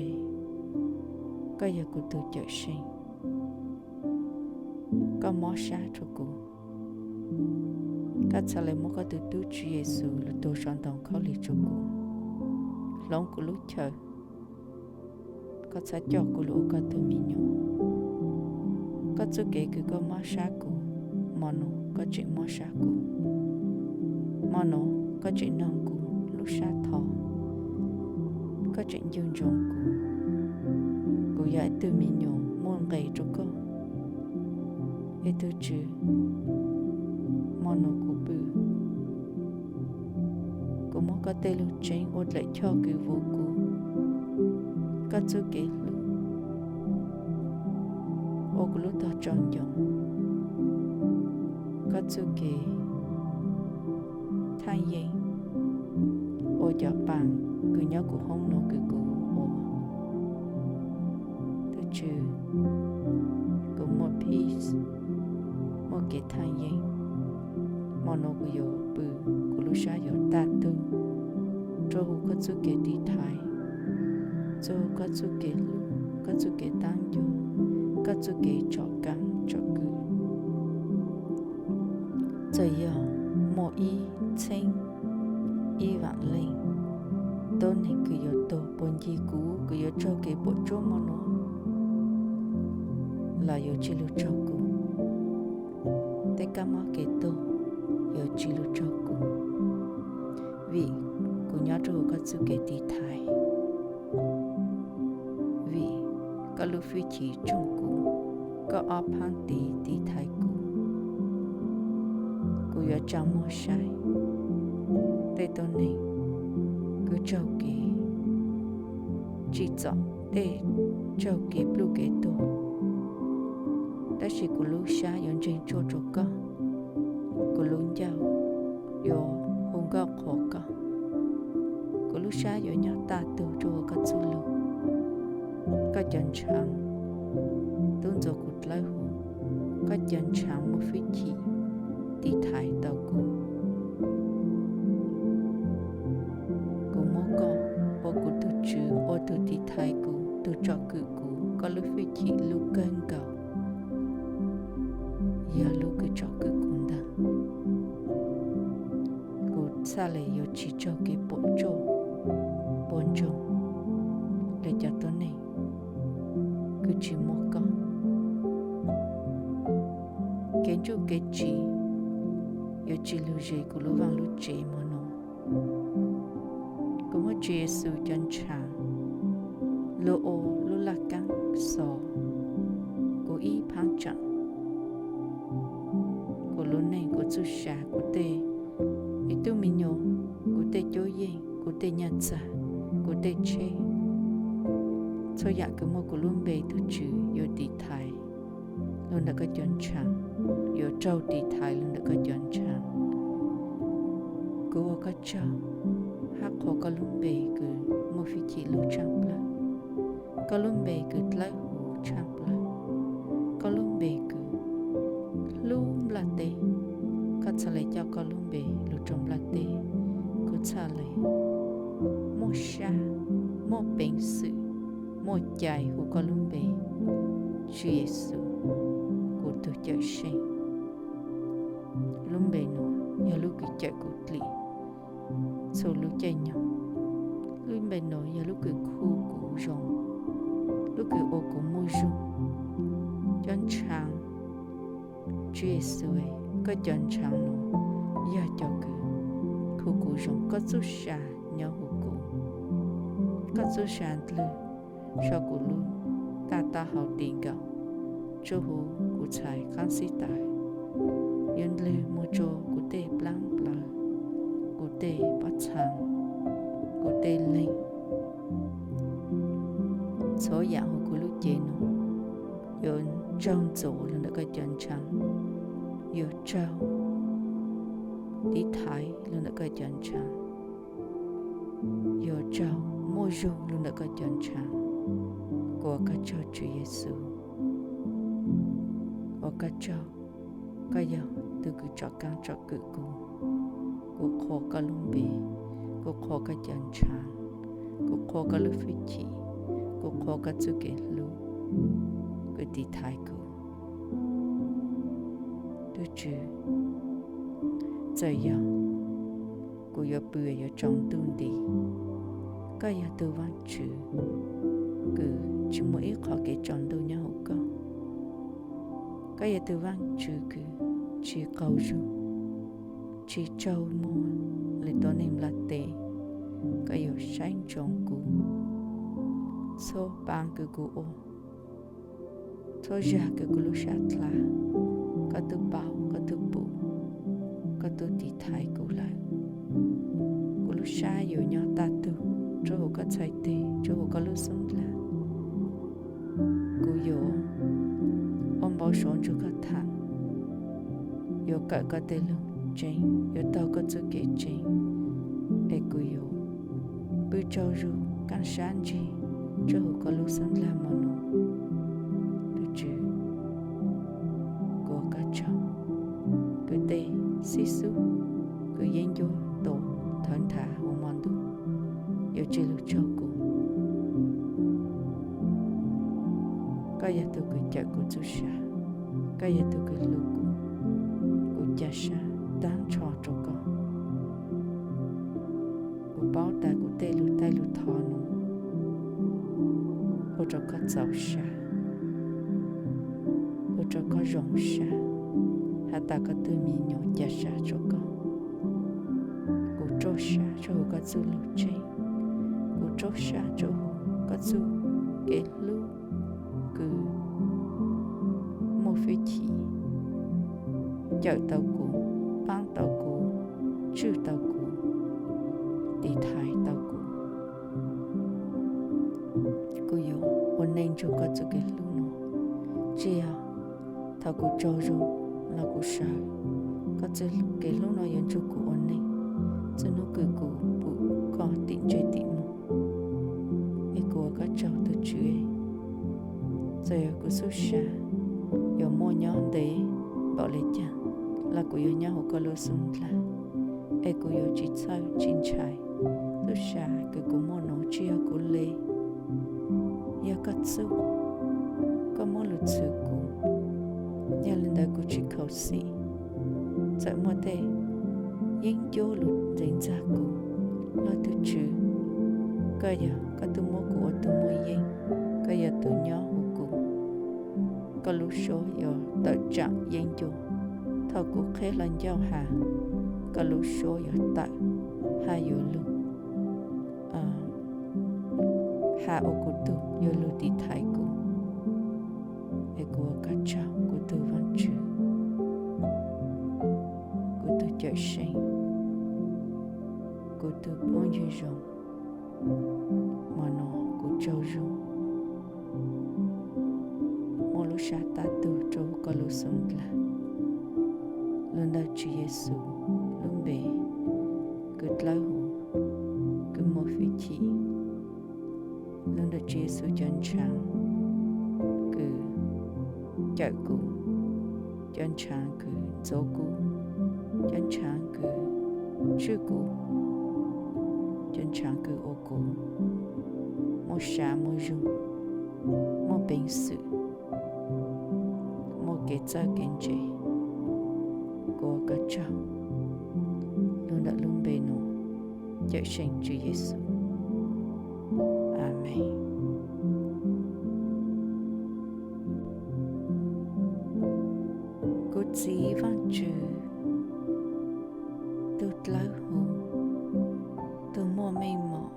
koj yog kuv tug Cawmseej, koj mob sab rua kuv. Koj txhad le muab koj tug tub Tswv Yexus lug tuag sau ntoo khaub lig rua kuv, hloov kuv lub chaw. Koj txhad coj kuv lug ua koj tug me nyuam. Koj txuj kev kws koj mob sab kuv, mo nua koj tseem mob sab kuv. Mo nua koj tseem noog kuv lub sab tho, koj tseem ncu ntsoov kuv. Kuv yog ib tug me nyuam muaj nqis rua koj, es tug Tswv, mo nua kuv pw, kuv muab koj tej lug tseeb ua dlaim choj kws vuv kuv. Koj txuj kev hlub ua kuv lub tog tsaus ncoo. Koj txuj kev thaaj yeeb ua cov paas kws nyob kuv hoob nua kws kuv ua. Tug Tswv, kuv muaj peace, muaj kev thaaj yeeb. Mo nua kuv yuav pw, kuv lub sab yuav taj tug, rua huv koj txuj kev tiv thaiv, txug koj txuj kev hlub, koj txuj kev taab ncu, koj txuj kev tsom kaab tsom kwm. Txawm yog muaj ib txheeb ib vaam leej tuab neeg kws yuav tuag puag ncig kuv, kws yuav raug kev puam tsuaj mo nua, los yuav tsi lug tsaug kuv. Tej kab mob kev tuag yuav tsi lug tsaug kuv, vim kuv nyob rua huv koj txuj kev tiv thaiv. Vim koj lub fwj chim tsoog kuv, koj ob phaab tiv tiv thaiv kuv. Kuv yuav tsaa muag saib tej tuab neeg kws raug kev tsim txom, tej raug kev pluj kev tuag, tab sis kuv lub sab yuav ntseeg tsuaj rua koj. Kuv lub ncauj yuav hu nkauj qhuas koj. Kuv lub sab yuav nyob taj tug rua huv koj txuj lug. Koj cov ntshaav tub ntxuav kuv dlawb huv, koj cov ntshaav muaj fwj chim tiv thaiv tau kuv. Kuv muab koj ua kuv tug Tswv, ua tug tiv thaiv kuv, tug tsom kwm kuv. Koj lub fwj chim lub kawg nkaus yog lub kws tsom kwm kuv ntag. Kuv txhaj le yuav tsi raug kev puam tsuaj puag ntsoog le cov tuab neeg kws tsi muaj koj. Kev ntsuj kev tsiv yuav tsi lug ze kuv lub vaaj lub tsev mo nua. Kuv muab Tswv Yexus cov ntshaav lug ua lub laj kaab xov kuv ib phaab tsaam. Kuv lub neej, kuv txuj sa, kuv tej ib tug me nyuam, kuv tej cuab yeej, kuv tej nyaj txag, kuv tej tsheb, txhua yaam kws muaj kuv lub npe, tug Tswv, yuav tiv thaiv lug ntawm koj cov ntshaav, yuav raug tiv thaiv lug ntawm koj cov ntshaav. Kuv ua koj tsaug hab qhuas koj lub npe kws muaj fwj chim lug tshaaj plawg. Koj lub npe kws dlawb huv tshaj plaws, koj lub npe kws hlub nplaj teb. Koj txhad le coj koj lub npe lug rua nplaj teb, kuv txhad le muaj sab, muaj peev xwm, muaj cai hu koj lub npe, Tswv Yexus, kuv tug Cawmseej. Lub npe nuav yog lub kws cawm kuv dlim txhua lub caij nyoog. Lub npe nuav yog lub kws khu kuv zoo, lub kws ua kuv muaj zug. Cov ntshaav, Tswv Yexus, koj cov ntshaav nuav yog cov kws khu kuv zoo. Koj txuj sa nyob huv kuv, koj txuj sa ndlwg sau kuv lub taj taub hau tim nkaus, tsuas huv kuv txhais qaab xib taws, yuav ndlwg moog rua kuv tej plaab plawv, kuv tej pob txhaa, kuv tej leeg. Txhua yaam huv kuv lub cev nuav yuav raug ntxuav lug ntawm koj cov ntshaav, yuav raug tiv thaiv lug ntawm koj cov ntshaav, yuav raug muaj zug lug ntawm koj cov ntshaav. Kuv ua koj tsaug Tswv Yexus, ua koj tsaug, koj yog tug kws tsom kaab tsom kwm kuv. Kuv qhuas koj lub npe, kuv qhuas koj cov ntshaav, kuv qhuas koj lub fwj chim, kuv qhuas koj txuj kev hlub kws tiv thaiv kuv. Tug Tswv, txawm yog kuv yuav pw yuav tsaus ntuj nti, koj yog tug Vaajtswv kws tsi muaj ib qho kev tsaus ntuj nyob huv koj. Koj yog tug Vaajtswv kws tsi qaug zug, tsi tsaug muag le tuab neeg nplaj teb. Koj yuav saib ntsoov kuv txhua paab kws kuv ua, txhua zag kws kuv lub sab dlha. Koj tub paub, koj tub pum, koj tub tiv thaiv kuv lawm. Kuv lub sab yuav nyob tag tug rua huv koj txhais teg, rua huv koj lub xub ndlag. Kuv yuav ua npau suav nrug koj tham, yuav kawm koj tej lug tseeb, yuav taug koj txuj kev tseeb, es kuv yuav pw tsaug zug kaaj sab ntsig rua huv koj lub xub ndlag mo nuav. Tug Tswv, kuv ua koj tsaug, kws tej xib xub kws yeeb ncuab tua thawv nthav huv mo ntuj yuav tsi lug tsaug kuv. Koj yog tug kws cawm kuv txuj sa, koj yog tug kws hlub kuv. Kuv ca sab taag nrho rua koj. Kuv paub tas kuv tej lug taij lug thov nuav ua rua koj txaus sa, ua rua koj zoo sa, has tas koj tug me nyuam ca sab rua koj. Kuv raug sab rua huv koj txuj lug tseeb, kuv raug sab rua huv koj txuj kev hlub kws muaj fwj chim, cawm tau kuv, paab tau kuv, tswj tau kuv, tiv thaiv tau kuv. Kuv yuav ua neej nrug koj txuj kev hlub nuav, tsi yog thaum kuv tsaug zug los kuv sawv. Koj txuj kev hlub nuav yuav nrug kuv ua neej txuj nub kws kuv pum koj tim ntsej tim muag. Es kuv ua koj tsaug tug Tswv, txawm yog kuv xub sa yuav muaj nyob ntev npaum le caag los kuv yuav nyob huv koj lub xub ndlag, es kuv yuav tsi txhawj tsi ntshai. Xub sa kws kuv muaj nuav tsi yog kuv le, yog koj txuj, koj muab lug txhwv kuv. Yog le ntawd kuv tsi khaus xim, txawm muaj tej yeeb ncuab lug ntxeev ntxag kuv, los tug Tswv, koj yog koj tug muab kuv ua tug muaj yeeb, koj yog tug nyob huv kuv. Koj lub suab yuav tawm tsaam yeeb ncuab. Thaum kuv qheb hlo ncauj has, koj lub suab yuav tawm, has yuav lug, has ua kuv tug, yuav lug tiv thaiv kuv. Es kuv ua koj tsaug kuv tug Vaajtswv, kuv tug Cawmseej, kuv tug phooj ywg zoo. Mo nuav kuv tsaug zug, muab lub sab tab tug rua huv koj lub xub ndlag. Lug ntawm Tswv Yexus lub npe kws dlawb huv, kws muaj fwj chim, lug ntawm Tswv Yexus cov ntshaav kws cawm kuv, cov ntshaav kws ntxuav kuv, cov ntshaav kws tswj kuv, cov ntshaav kws ua kuv muaj sab muaj zug, muaj peev xwm, muaj kev txawj kev ntse. Kuv ua koj tsaug lug ntawm lub npe nuav, Cawmseej Tswv Yexus, Amees. Kuv Txiv Vaajtswv, tug dlawb huv, tug muaj meej mom,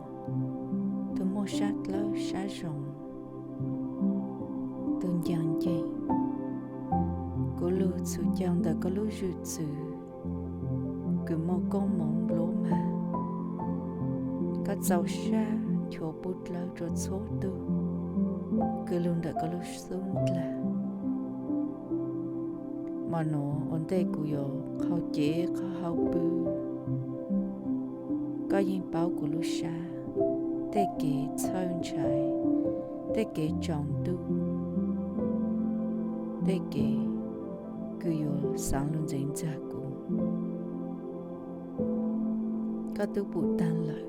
tug muaj sab dlawb sab zoo, tug ncaag nceeg, kuv lug txhum cau ntawm koj lub zwm txwv kws muaj koob moov nplua mag. Koj txaus sab nchuav puv dlawg rua txhua tug kws lug ntawm koj lub xub ndlag. Maj nuav ua ntej kuv yuav qhau cev qhau hau pw, koj yeej paub kuv lub sab, tej kev txhawj ntshai, tej kev tsaus ntuj, tej kev kws yuav xaav lug ntxeev ntxag kuv, koj tub pum taag lawm.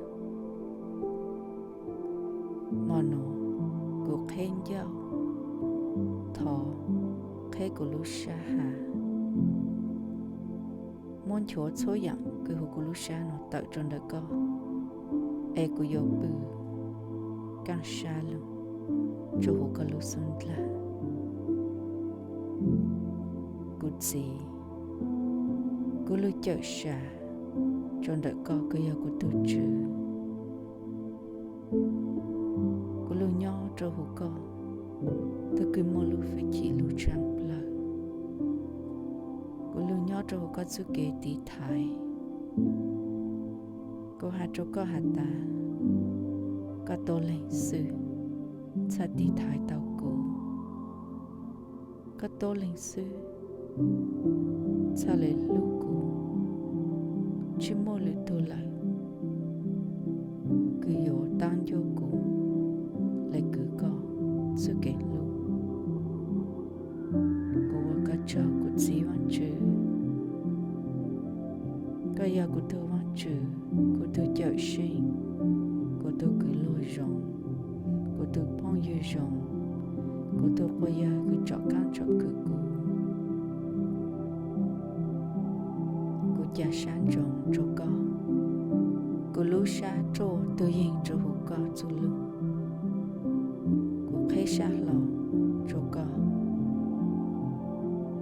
Maj nuav kuv qheb ncauj, thov qheb kuv lub sab has, muab nchuav txhua yaam kws huv kuv lub sab nuav tawm rua ntawm koj, es kuv yuav pw kaaj sab lug rua huv koj lub xub ndlag. Kuv Txiv, kuv lug cawm sam rua ntawm koj kws yog kuv tug Tswv. Kuv lug nyob rua huv koj, tug kws muaj lub fwj chim lug tshaaj plawg. Kuv lug nyob rua huv koj txuj kev tiv thaiv. Kuv has rua koj has tas, koj tuab leeg xwb txhaj tiv thaiv tau kuv. Koj tuab leeg xwb txhaj le hlub kuv, tsi muaj lwm tug lawm kws yuav taab ncua kuv le kws koj txuj kev hlub. Kuv ua koj tsaug kuv Txiv Vaajtswv, koj yog kuv tug Vaajtswv, kuv tug Cawmseej, kuv tug Kws Lug Zoo, kuv tug Phooj Ywg Zoo, kuv tug Quas Yawg kws tsom kaab tsom kwm kuv. Kuv ca sab ntsoov rua koj, kuv lub sab ruaj tug yeeg rua huv koj txuj lug. Kuv qheb sab hlo rua koj,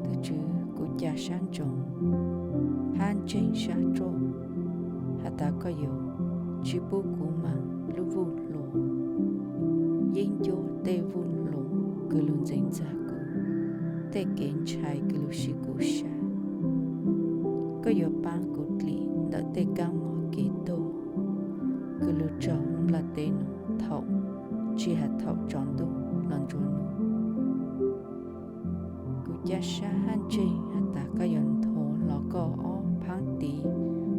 tug Tswv, kuv ca sab ntsoov hab ntseeg sab ruaj has tas koj yuav tsi pub kuv maam lub vuj hlua, yeeb ncuab tej vuj hlua kws lug ntxeev ntxag kuv, tej kev ntshai kws lug siv kuv sab. Koj yuav paab kuv dlim ntawm tej kaab mob kev tuag kws lug raug lub nplaj teb nuav thaum tsi has thaum tsaus ntuj los ntsuav nuj. Kuv ca sab hab ntseeg has tas koj yuav nthuav hlo koj ob phaab tiv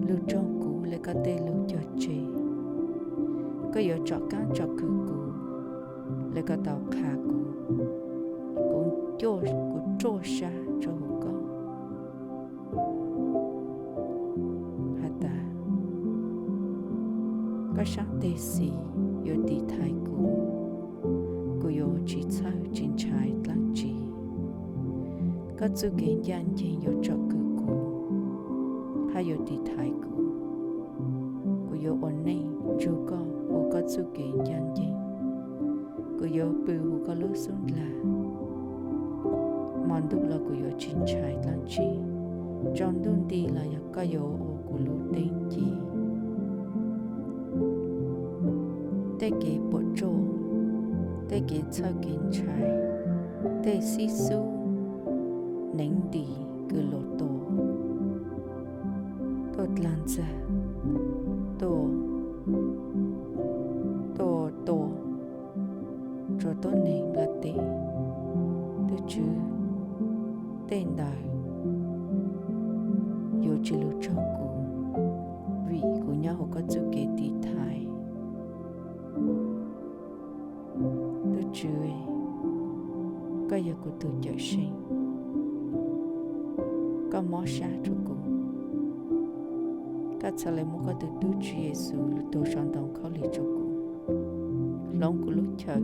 lug raug kuv le koj tej lug cog tseg. Koj yuav tsom kaab tsom kwm kuv le koj tau qha kuv. Kuv, kuv ruaj sab rua huv koj has tas, koj saab teg xis yuav tiv thaiv kuv, kuv yuav tsi txhawj tsi ntshai dlaab tsi. Koj txuj kev ncaaj nceeg yuav tsom kwm kuv hab yuav tiv thaiv kuv. Kuv yuav ua neej nrug koj huv koj txuj kev ncaaj nceeg. Kuv yuav pw huv koj lub xub ndlag. Mo ntuj los kuv yuav tsi ntshai dlaab tsi, tsaus ntuj nti los yog koj yuav ua kuv lub teeb ci. Tej kev puam tsuaj, tej kev txhawj kev ntshai, tej xib xub neev ntis kws lug tua, tuaj dlaag ntxag, tuaj, tuaj tua rua tuab neeg nplaj teb, tug Tswv, tej ntawd yuav tsi lug raug kuv, vim kuv nyob huv koj txuj kev tiv thaiv. Tswv, koj yog kuv tus Cawmseej, koj mob sab rua kuv. Koj txhad le muab koj tus tub Tswv Yexus lug tuag sau ntawm khaub lig rua kuv, hloov kuv lub chaw.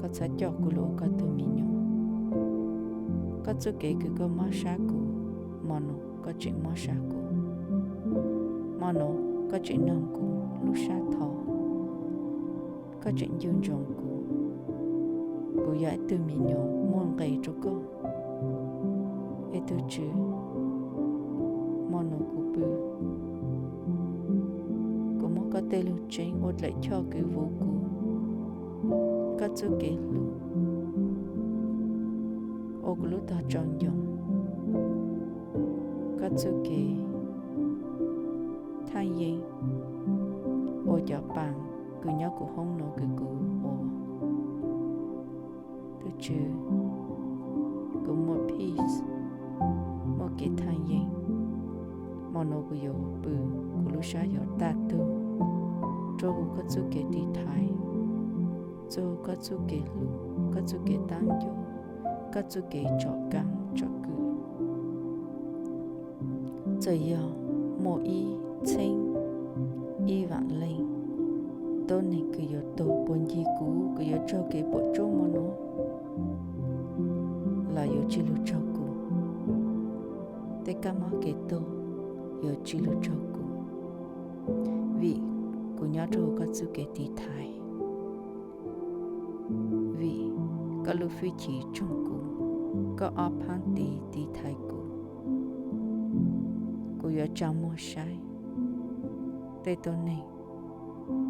Koj txhad coj kuv lug ua koj tug me nyuam. Koj txuj kev kws koj mob sab kuv, mo nuav koj tseem mob sab kuv. Mo nuav koj tseem noog kuv lub sab tho, koj tseem ncu ntsoov kuv. Kuv yog ib tug me nyuam muaj nqe rua koj, es tug Tswv, mo nuav kuv pw, kuv muab koj tej lug tseeb ua dlaim choj kws vuv kuv. Koj txuj kev hlub ua kuv lub tog tsau ncoo. Koj txuj kev thaaj yeeb ua cov paas kws nyob kuv hoob nuav kws kuv ua. Tug Tswv, kuv muaj peace, muaj kev thaaj yeeb. Mo nuav kuv yuav pw, kuv lub sab yuav taj tug, rua huv koj txuj kev tiv thaiv, txug koj txuj kev hlub, koj txuj kev taab ncu, koj txuj kev tsom kaab tsom kwm. Txawm yog muaj ib txheeb ib vaam leej tuab neeg kws yuav tuag puag ncig kuv kws yuav raug kev puam tsuaj mo nuav los yuav tsi lug raug kuv. Tej kab mob kev tuag yuav tsi lug raug kuv, vim kuv nyob rua huv koj txuj kev tiv thaiv. Vim koj lub fwj chim tsoog kuv, koj ob phaab tiv tiv thaiv kuv. Kuv yuav tsaa muag saib tej tuab neeg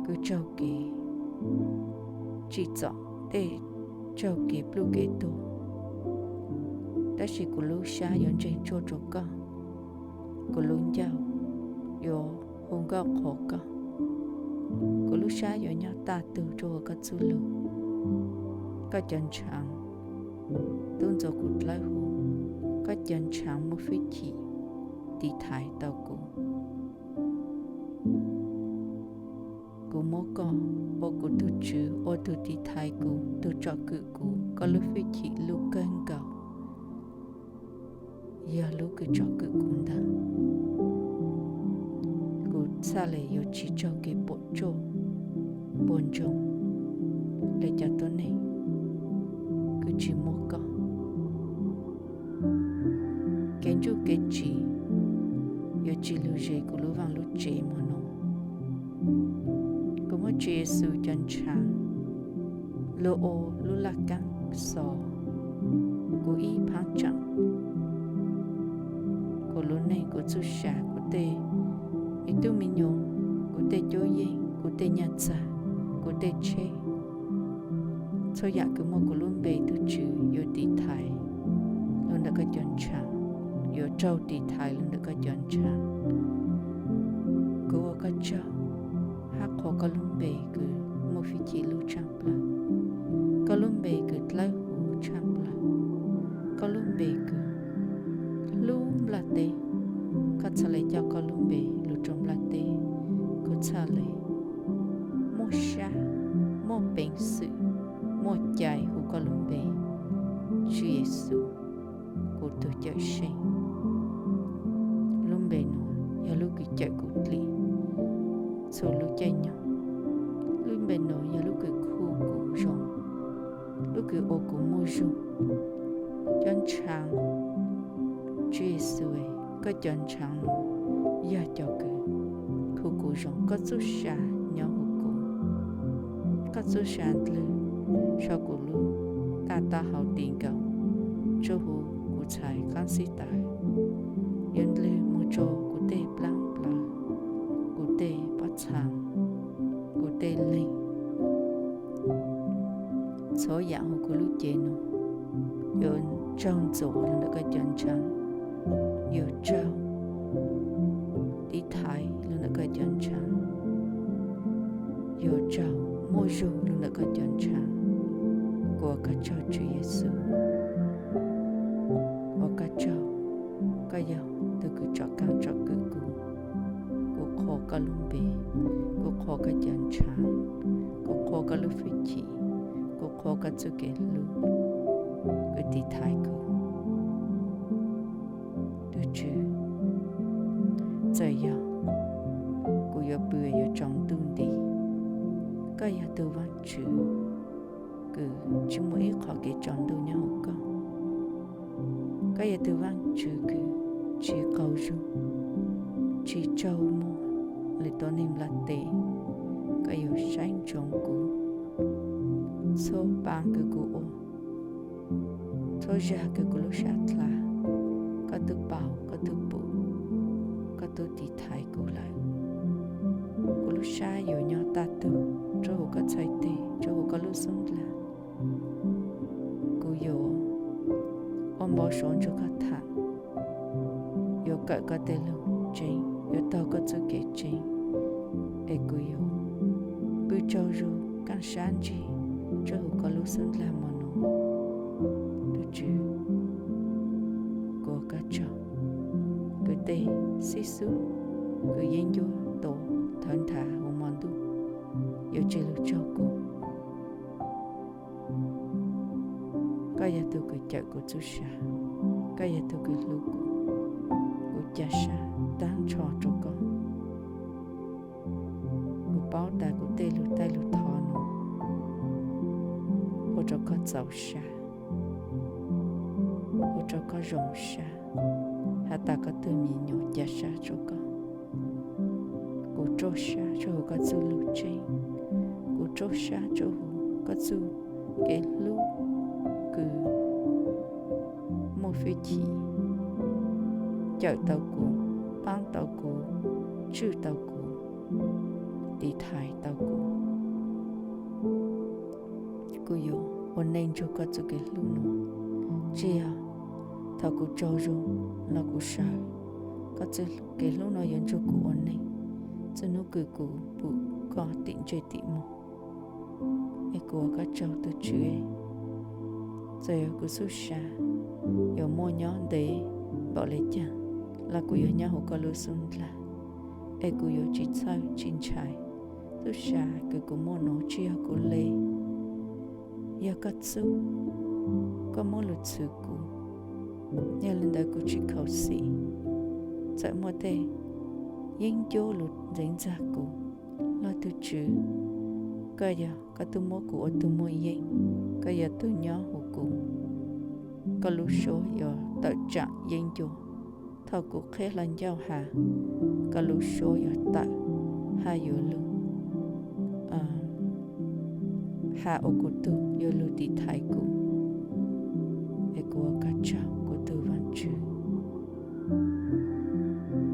kws raug kev tsim txom, tej raug kev pluj kev tuag, tab sis kuv lub sab yuav ntseeg tsuaj rua koj. Kuv lub ncauj yuav hu nkauj qhuas koj. Kuv lub sab yuav nyob taj tug rua huv koj txuj lug. Koj cov ntshaav tub ntxuav kuv dlawb huv, koj cov ntshaav muaj fwj chim tiv thaiv tau kuv. Kuv muab koj ua kuv tug Tswv, ua tug tiv thaiv kuv, tug tsom kwm kuv. Koj lub fwj chim lub kawg nkaus yog lub kws tsom kwm kuv ntag. Kuv txhaj le yuav tsi raug kev puam tsuaj puag ntsoog le cov tuab neeg kws tsi muaj koj. Kev ntsuj kev tsiv yuav tsi lug ze kuv lub vaaj lub tsev mo nuav. Kuv muab Tswv Yexus cov ntshaav lug ua lub laj kaab xov kuv ib phaab tsaam. Kuv lub neej, kuv txuj sa, kuv tej me tub me nyuam, kuv tej cuab yeej, kuv tej nyaj txag, kuv tej tsheb, txhua yaam kws muaj kuv lub npe, tug Tswv, yuav tiv thaiv lug ntawm koj cov ntshaav, yuav raug tiv thaiv lug ntawm koj cov ntshaav. Kuv ua koj tsaug hab qhuas koj lub npe kws muaj fwj chim lub tshaaj plawg, koj lub npe kws dlawb huv tshaaj plawg, koj lub npe kws hlub nplaj teb. Koj txhaj le coj koj lub npe lug rua nplaj teb, kuv txhaj le muaj sab, muaj peev xwm, muaj cai hu koj lub npe, Tswv Yexus, kuv tug Cawmseej. Lub npe nuav yog lub kws cawm kuv dlim txhua lub caij nyoog. Lub npe nuav yog lub kws khu kuv zoo, lub kws ua kuv muaj zug. Cov ntshaav, Tswv Yexus, koj cov ntshaav nuav yog cov kws khu kuv zoo. Koj txuj sa nyob huv kuv, koj txuj sa ndlwg sau kuv lub taj taub hau tis nkaus tsuas huv kuv txhais qaab xib taws, yuav ndlwg moog rua kuv tej plaab plawv, kuv tej pob txhaa, kuv tej leeg. Txhua yaam huv kuv lub cev nuav yuav raug ntxuav lug ntawm koj cov ntshaav, yuav raug tiv thaiv lug ntawm koj cov ntshaav, yuav raug muaj zug lug ntawm koj cov ntshaav. Kuv ua koj tsaug Tswv Yexus, ua koj tsaug, koj yog tug kws tsom kaab tsom kwm kuv. Kuv qhuas koj lub npe, kuv qhuas koj cov ntshaav, kuv qhuas koj lub fwj chim, kuv qhuas koj txuj kev hlub, koj tiv thaiv kuv. Tus Tswv, txawm yog kuv yuav pw yuav tsaus ntuj nti, koj yog tus Vaajtswv kws tsi muaj ib qho kev tsaus ntuj nyob huv koj. Koj yog tus Vaajtswv kws tsi qaug zug, tsi tsaug muag lwm tus neeg nplaj teb. Koj yuav saib ntsoov kuv txhua paab kws kuv ua, txhua zag kws kuv lub sab dlha, koj tub paub, koj tub pum, koj tub tiv thaiv kuv lawm. Kuv lub sab yuav nyob tag tug rua huv koj txhais teg, rua huv koj lub xub dlawg. Kuv yuav ua npau suav nrug koj tham, yuav kawm koj tej lug tseeb, yuav taug koj txuj kev tseeb, es kuv yuav pw tsaug zug kaaj sab ntsig rua huv koj lub xub dlawg mo nuav. Tus Tswv, kuv ua koj tsaug, kuv tej xib xub, kuv yeeb ncuab tuav thawv nthav huv mo ntuj yuav tseg lug tsaug kuv. Koj yog tug kws cawm kuv txuj sa, koj yog tug kws hlub kuv, kuv ca sab taag nrho rua koj. Kuv paub tas kuv tej lug taij lug thov nuav ua rua koj txaus sab, ua rua koj zoo sab, has tas koj tug me nyuam ca sab rua koj. Kuv ruaj sab rua huv koj txuj lug tseeb, kuv ruaj sab rua huv koj txuj kev hlub kws muaj fwj chim, cawm tau kuv, paab tau kuv, tswj tau kuv, tiv thaiv tau kuv. Kuv yuav ua neej nrug koj txuj kev hlub nuav, tsi yog thaum kuv tsaug zug los kuv sawv. Koj txuj kev hlub nuav yuav nrug kuv ua neej, txhua nub kws kuv pum koj tim ntsej tim muag. Es kuv ua koj tsaug tug Tswv, txawm yog kuv txuj sa yuav muaj nyob ntev npaum le caag los kuv yuav nyob huv koj lub xub dlawg, es kuv yuav tsi txhawj tsi ntshai. Txuj sa kws kuv muaj nuav tsi yog kuv le, yog koj txuj, koj muab lug txhwv kuv. Yog le ntawd kuv tsi khuv xim, txawm muaj tej yeeb ncuab lug ntxeev ntxag kuv, los tug Tswv, koj yog koj tub muab kuv ua tug muaj yeeb, koj yog tug nyob huv kuv. Koj lub suab yuav tawm tsaam yeeb ncuab. Thaum kuv qheb hlo ncauj has, koj lub suab yuav tawm hab yuav lug has ua kuv tug, yuav lug tiv thaiv kuv. Es kuv ua koj tsaug kuv tug Vaajtswv,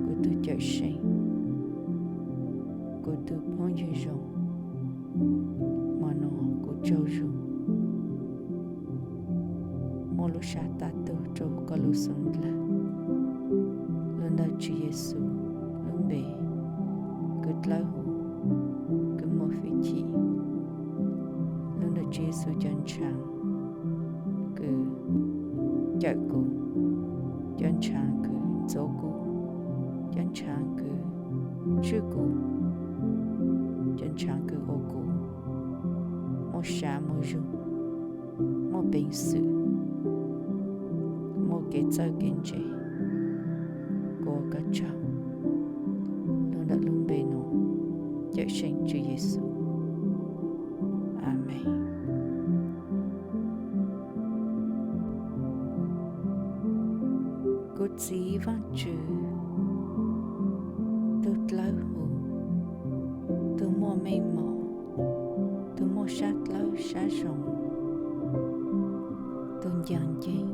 kuv tug Cawmseej, kuv tug phooj ywg zoo. Mo nuav kuv tsaug zug, muab lub sab tag tug rua koj lub xub dlawg. Lug ntawm Tswv Yexus lub npe kws dlawb huv, kws muaj fwj chim, lug ntawm Tswv Yexus cov ntshaav kws cawm kuv, cov ntshaav kws ntxuav kuv, cov ntshaav kws tswj kuv, cov ntshaav kws ua kuv muaj sab muaj zug, muaj peev xwm, muaj kev txawj kev ntse. Kuv ua koj tsaug lug ntawm lub npe nuav, Cawmseej Tswv Yexus. Amees. Kuv Txiv Vaajtswv, tug dlawb huv, tug muaj meej mom, tug muaj sab dlawb sab zoo, tug ncaag nceeg.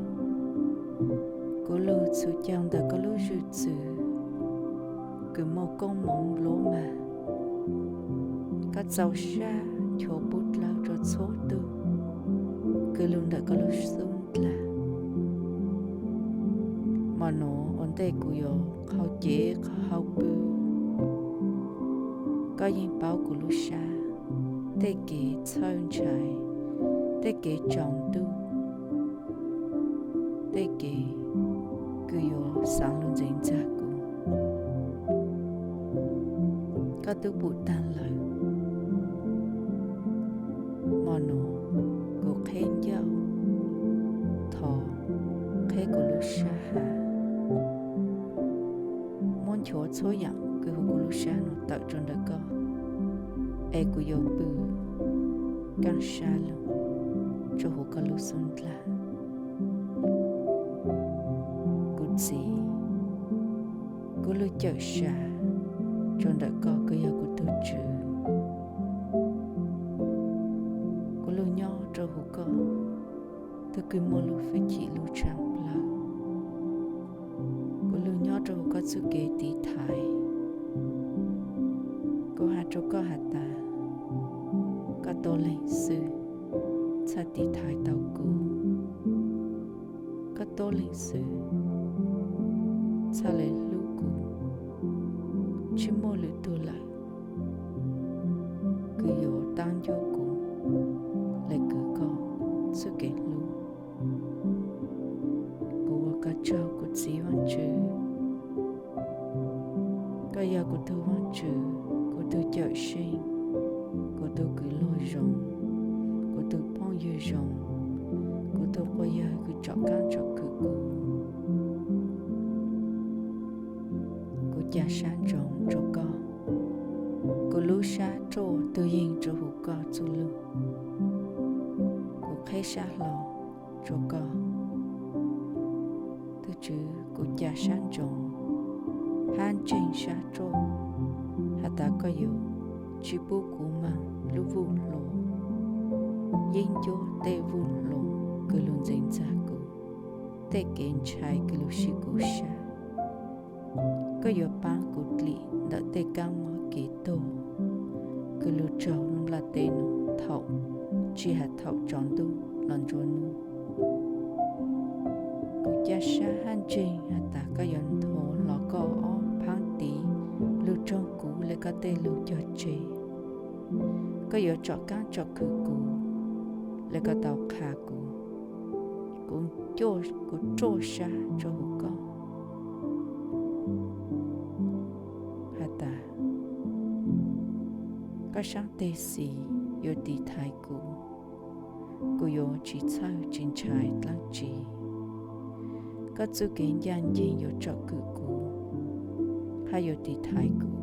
Kuv lug txhus caug ntawm koj lub zwg txwv kws muaj koob moov nplua mag. Koj txaus sab nchuav pub dlawb rua txhua tug kws lug ntawm koj lub xub dlawg. Mo nuav ua ntej kuv yuav qhau cev qhau hau pw, koj yeej paub kuv lub sab, tej kev txhawj ntshai, tej kev tsaus ntuj, tej kev kws yuav xaav lug ntxeev ntxag kuv, koj tub pum taag lawm. Mo nuav sab hav, muab nchuav txhua yam kws huv kuv lub sab no tawm rau ntawm koj, es kuv yuav pw kaaj sab lug rau huv koj lub xub ndlag. Kuv txiv, kuv lug cawm sav rau ntawm koj, koj yog kuv tug tswv. Kuv lug nyob rau huv koj tug kws muaj lub hwj chim lub tshaaj plawg. Kuv lug nyob rau huv koj txuj kev tiv thaiv. Kuv has rau koj has tas, koj tuab leeg xwb txhaj tiv thaiv tau kuv. Koj tuab leeg xwb txhaj le hlub kuv. Tsi muaj lwm tug lawm kws yuav taab ncuab kuv le kws koj txuj kev hlub. Kuv ua koj tsaug kuv txiv Vaajtswv. Koj yog kuv tug Vaajtswv, kuv tug cawm seej, kuv tug kws luag zoo, kuv tug phooj ywg zoo, kuv tug quas yawg kws tsom kaab tsom kwm kuv. Kuv ca sab ntsoov rua koj, kuv lub sab ruaj tug yeeg rua huv koj txuj lug. Kuv qheb sab hlo rua koj, tug tswv, kuv ca sab ntsoov hab ntseeg sab ruaj has tas koj yuav tsi pub kuv moog lub vuj hluas, yeeb ncuab tej vuj hluas kws lug ntxeev ntxag kuv, tej kev ntshai kws lug sib kub sab. Koj yuav paab kuv dlim ntawm tej kaab mob kev tuag kws lug raug lub nplaj teb nuav thaum, tsi has thaum tsaus ntuj los nruab nub. Kuv ca sab hab ntseeg has tas koj yuav nthuav hlo koj ob phaab tiv lug raug kuv le koj tej lug cog tseg. Koj yuav tsom kaab tsom kwm kuv le koj tau qha kuv. Kuv, kuv ruaj sab rua huv koj has tas koj saab teg xis yuav tiv thaiv kuv. Kuv yuav tsi txhawj tsi ntshai dlaab tsi. Koj txuj kev ncaaj nceeg yuav tsom kwm kuv hab yuav tiv thaiv kuv.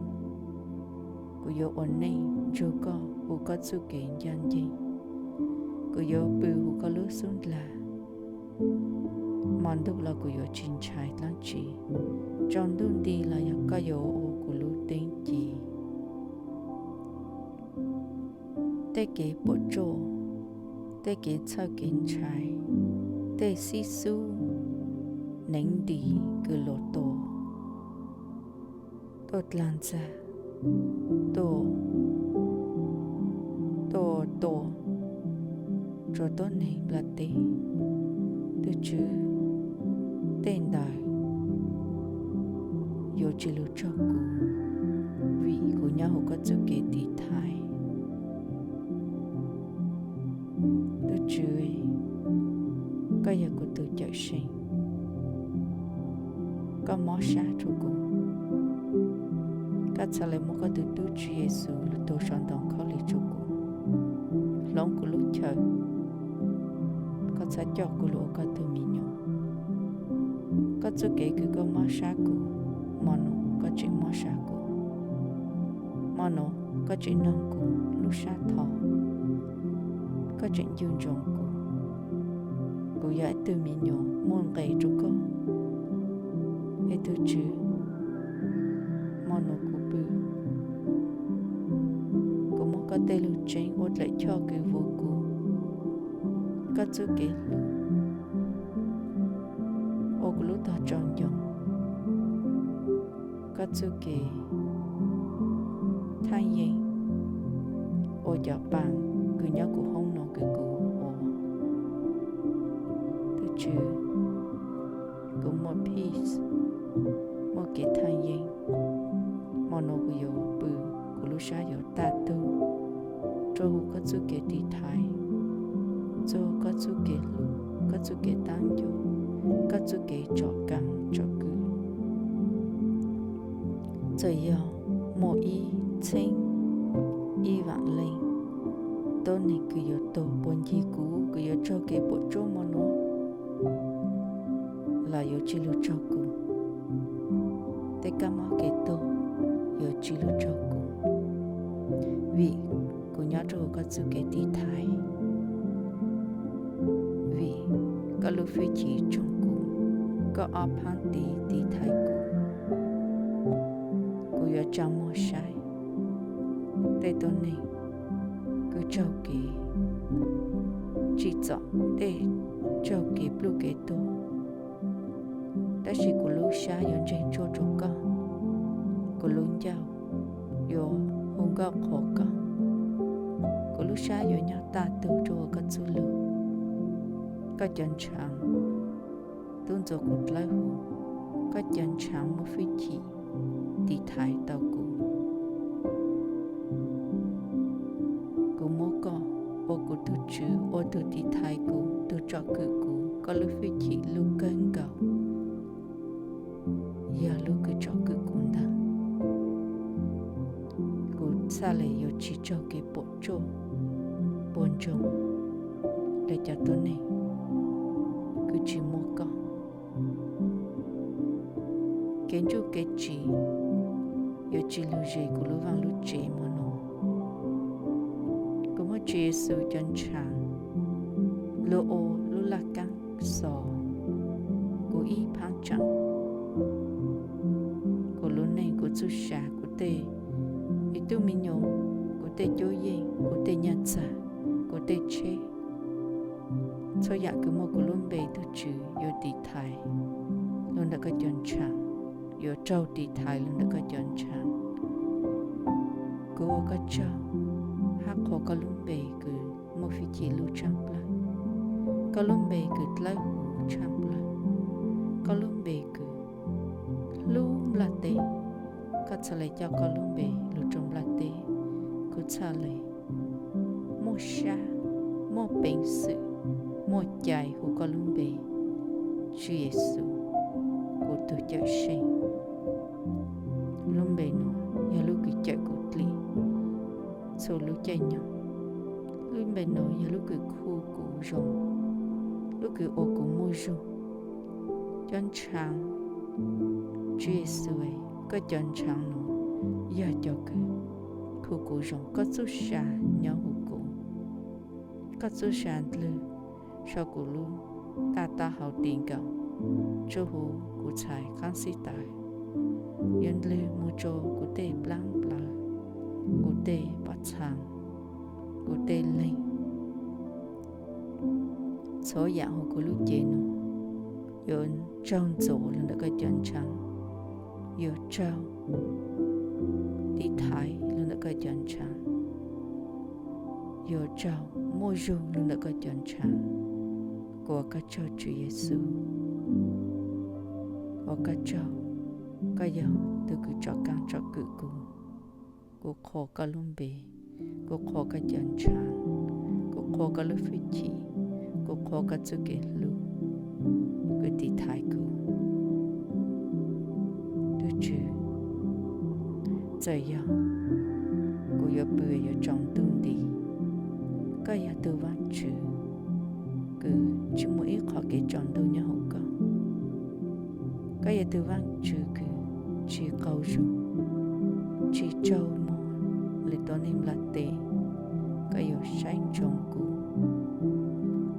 Kuv yuav ua neej nrug koj huv koj txuj kev ncaaj nceeg. Kuv yuav pw huv koj lub xub ndlag. Mo ntuj los kuv yuav tsi ntshai dlaab tsi. Tsaus ntuj nti los yog koj yuav ua kuv lub teeb ci. Tej kev puam tsuaj, tej kev txhawj kev ntshai, tej xib xub neev nti kws lug tua, tuaj dlaag ntxag, tuaj, tuaj tua rua tuab neeg nplaj teb, tug tswv, tej ntawd yuav tsi lug raug kuv, vim kuv nyob huv koj txuj kev tiv thaiv. Tug tswv, koj yog kuv tug cawm seej, koj mob sab rua kuv. Koj txhad le muab koj tug tub tswv Yexus lug tuag sau ntawm khaub lig rua kuv, hloov kuv lub chaw. Koj txhad coj kuv lug ua koj tug me nyuam. Koj txuj kev kws koj mob sab kuv, mo nua koj tseem mob sab kuv. Mo nua koj tseem noog kuv lub sab tho, koj tseem ncu ntsoov kuv. Kuv yog ib tug me nyuam muaj nqis rua koj, es tug tswv, mo nua kuv pw. Kuv muab koj tej lug tseeb ua dlaim choj kws vuv kuv, koj txuj kev hlub ua kuv lub tog tsaus ncoo, koj txuj kev thaaj yeeb ua cov paas kws nyob kuv hoob nua kws kuv ua. Tug tswv, kuv muaj peace, muaj kev thaaj yeeb. Mo nua kuv yuav pw, kuv lub sab yuav tag tug rua huv koj txuj kev tiv thaiv, txug koj txuj kev hlub, koj txuj kev taab ncuab, koj txuj kev tsom kaab tsom kwm. Txawm yog muaj ib txheeb ib vaam leej tuab neeg kws yuav tuag puag ncig kuv kws yuav raug kev puam tsuaj mo nua, los yuav tsis lug raug kuv. Tej kab mob kev tuag yuav tsis lug raug kuv, vim kuv nyob rau hauv koj txuj kev tiv thaiv. Vim koj lub fwj chim tsoog kuv, koj ob phaab tiv tiv thaiv kuv. Kuv yuav tsa muag saib tej tuab neeg kws raug kev tsim txom, tej raug kev pluj kev tuag, tab sis kuv lub sab yuav ntseeg tsuaj rau koj. Kuv lub ncauj yuav hu nkauj qhuas koj. Kuv lub sab yuav nyob tag tug rau hauv koj txuj lug. Koj cov ntshaav tub ntxuav kuv dlawb huv, koj cov ntshaav muaj fwj chim tiv thaiv tau kuv. Kuv muab koj ua kuv tug Tswv, ua tug tiv thaiv kuv, tug tsom kwm kuv, koj lub fwj chim lub kawg nkaus yog lub kws tsom kwm kuv ntag. Kuv txhaj le yuav tsis raug kev puam tsuaj puas ntsoog le cov tuab neeg kws tsis muaj koj. Kev ntsuj kev tsiv yuav tsis lug ze kuv lub vaaj lub tsev hmo no. Kuv muab Tswv Yexus cov ntshaav lug ua lub laj kaab xos kuv ib phaab tsaam. Kuv lub neej, kuv txuj sa, kuv tej me tub me nyuam, kuv tej cuab yeej, kuv tej nyaj txag, kuv tej tsheb, txhua yaam kws muaj kuv lub npe tug Tswv yuav tiv thaiv lug ntawm koj cov ntshaav, yuav raug tiv thaiv lug ntawm koj cov ntshaav. Kuv ua koj tsaug hab qhuas koj lub npe kws muaj fwj chim lub tshaaj plawg, koj lub npe kws dlawb huv tshaaj plawg, koj lub npe kws hlub nplaj teb. Koj txhaj le coj koj lub npe lug rau nplaj teb, kuv txhaj le muaj sab, muaj peev xwm, muaj cai hu koj lub npe, Tswv Yexus, kuv tug Cawmseej. Lub npe nuav yog lub kws cawm kuv dlim txhua lub caij nyoog. Lub npe nuav yog lub kws khu kuv zoo, lub kws ua kuv muaj zug. Cov ntshaav, Tswv Yexus, koj cov ntshaav nuav yog cov kws khu kuv zoo. Koj txuj sa nyob huv kuv, koj txuj sa ndlwg sau kuv lub taj taub hau ti nkaus tsuj huv kuv txhais qaab xib taws, yuav ndlwg moog rua kuv tej plaab plawv, kuv tej pob txhaa, kuv tej leeg. Txhua yaam huv kuv lub cev nuav yuav raug ntxuav lug ntawm koj cov ntshaav, yuav raug tiv thaiv lug ntawm koj cov ntshaav, yuav raug muaj zug lug ntawm koj cov ntshaav. Kuv ua koj tsaug Tswv Yexus, ua koj tsaug, koj yog tug kws tsom kaab tsom kwm kuv. Kuv qhuas koj lub npe, kuv qhuas koj cov ntshaav, kuv qhuas koj lub fwj chim, kuv qhuas koj txuj kev hlub kws tiv thaiv kuv. Tub Tswv, txawm yog kuv yuav pw yuav tsaus ntuj nti, koj yog tug Vaajtswv kws tsis muaj ib qho kev tsaus ntuj nyob huv koj. Koj yog tug Vaajtswv kws tsis qaug zug, tsis tsaug moog lwm tuab neeg nplaj teb. Koj yuav saib ntsoov kuv,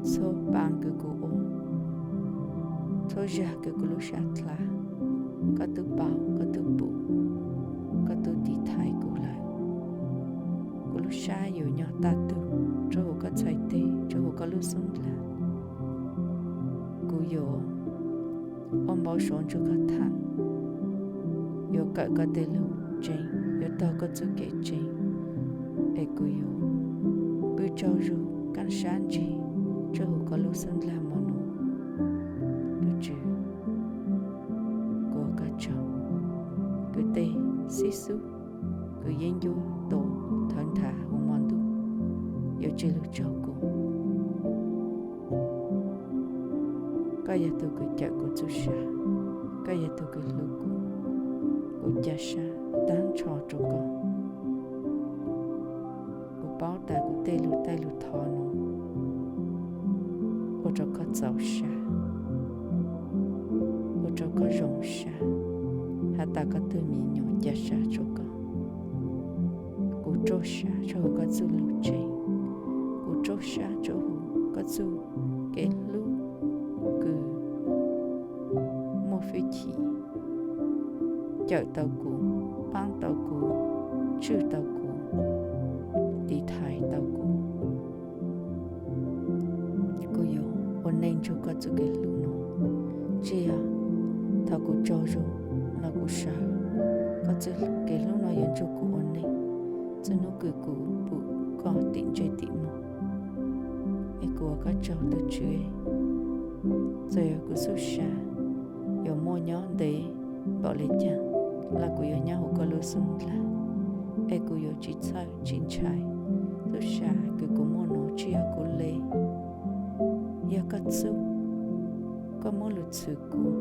txhua paab kws kuv ua, txhua zag kws kuv lub sab dlha, koj tub paub, koj tub pum, koj tub tiv thaiv kuv lawm. Kuv lub sab yuav nyob tag tug rua huv koj txhais teg, rua huv koj lub xub ndlag. Kuv yuav ua npau suav nrug koj thaam, yuav kawm koj tej lug tseeb, yuav taug koj txuj kev tseeb, es kuv yuav pw tsaug zug kaaj sab ntsig rua huv koj lub xub ndlag mo nuav. Tub Tswv, kuv ua koj tsaug, kws tej xib xub kws yeeb ncuab tuav thawv nthav huv mo ntuj yuav tsi lug tsaug kuv. Koj yog tug kws cawm kuv txuj sa, koj yog tug kws hlub kuv. Kuv ca sab taag nrho rua koj. Kuv paub tas kuv tej lug taij lug thov nuav ua rua koj txaus sab. koj zoo sab, has tas koj tug me nyuam ca sab rua koj. Kuv raug sab rua huv koj txuj lug tsev. Kuv raug sab rua huv koj txuj kev hlub kws muaj fwj chim cawm tau kuv, paab tau kuv, tswj tau kuv, tiv thaiv tau kuv. Kuv yuav ua neej nrug koj txuj kev hlub no, tsi yog thaum kuv tsaug zug los kuv sawv. Koj txuj kev hlub no yuav nrug kuv ua neej txuj nub kws kuv pum koj tim ntsej tim muag. Es kuv ua koj tsaug tug Tswv, txawm yog kuv txuj sa yuav muaj nyob ntev npaum le caag los kuv yuav nyob huv koj lub xub ndlag, es kuv yuav tsi txhawj tsi ntshai. Txuj sa kws kuv muaj nuav tsi yog kuv le, yog koj txuj. Koj muaj lug txhwv kuv,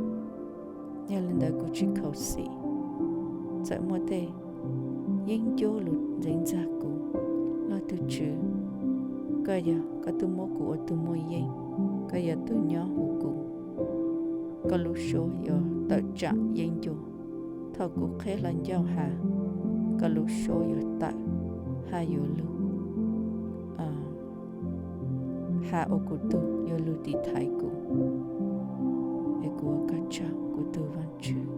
yog le ntawd kuv tsi khaus xim. Txawm muaj tej yeeb ncuab lug ntxeev ntxag kuv los tug Tswv, koj yog koj tub muab kuv ua tug muaj yeeb, koj yog tug nyob huv kuv. Koj lub suab yuav tawm tsaam yeeb ncuab. Thaum kuv qheb hlo ncauj has, koj lub suab yuav tawm hab yuav lug has ua kuv tug, yuav lug tiv thaiv kuv. Es kuv ua koj tsaug kuv tug Vaajtswv,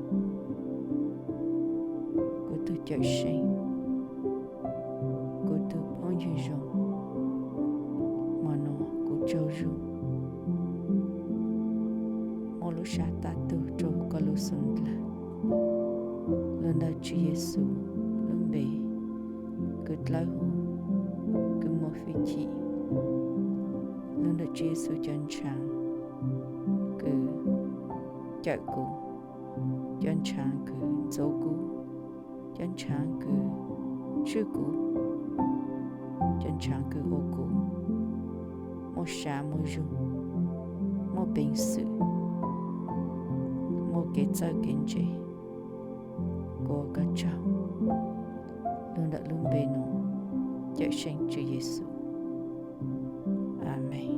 kuv tug Cawmseej, kuv tug phooj ywg zoo. Hmo no kuv tsaug zug, muab lub sab tag tug rua koj lub xub ndlag. Lug ntawm Tswv Yexus lub npe kws dlawb huv, kws muaj fwj chim. Lug ntawm Tswv Yexus cov ntshaav kws cawm kuv, cov ntshaav kws ntxuav kuv, cov ntshaav kws tswj kuv, cov ntshaav kws ua kuv muaj sab muaj zug, muaj peev xwm, muaj kev txawj kev ntse. Kuv ua koj tsaug lug ntawm lub npe no, Cawmseej Tswv Yexus, amees.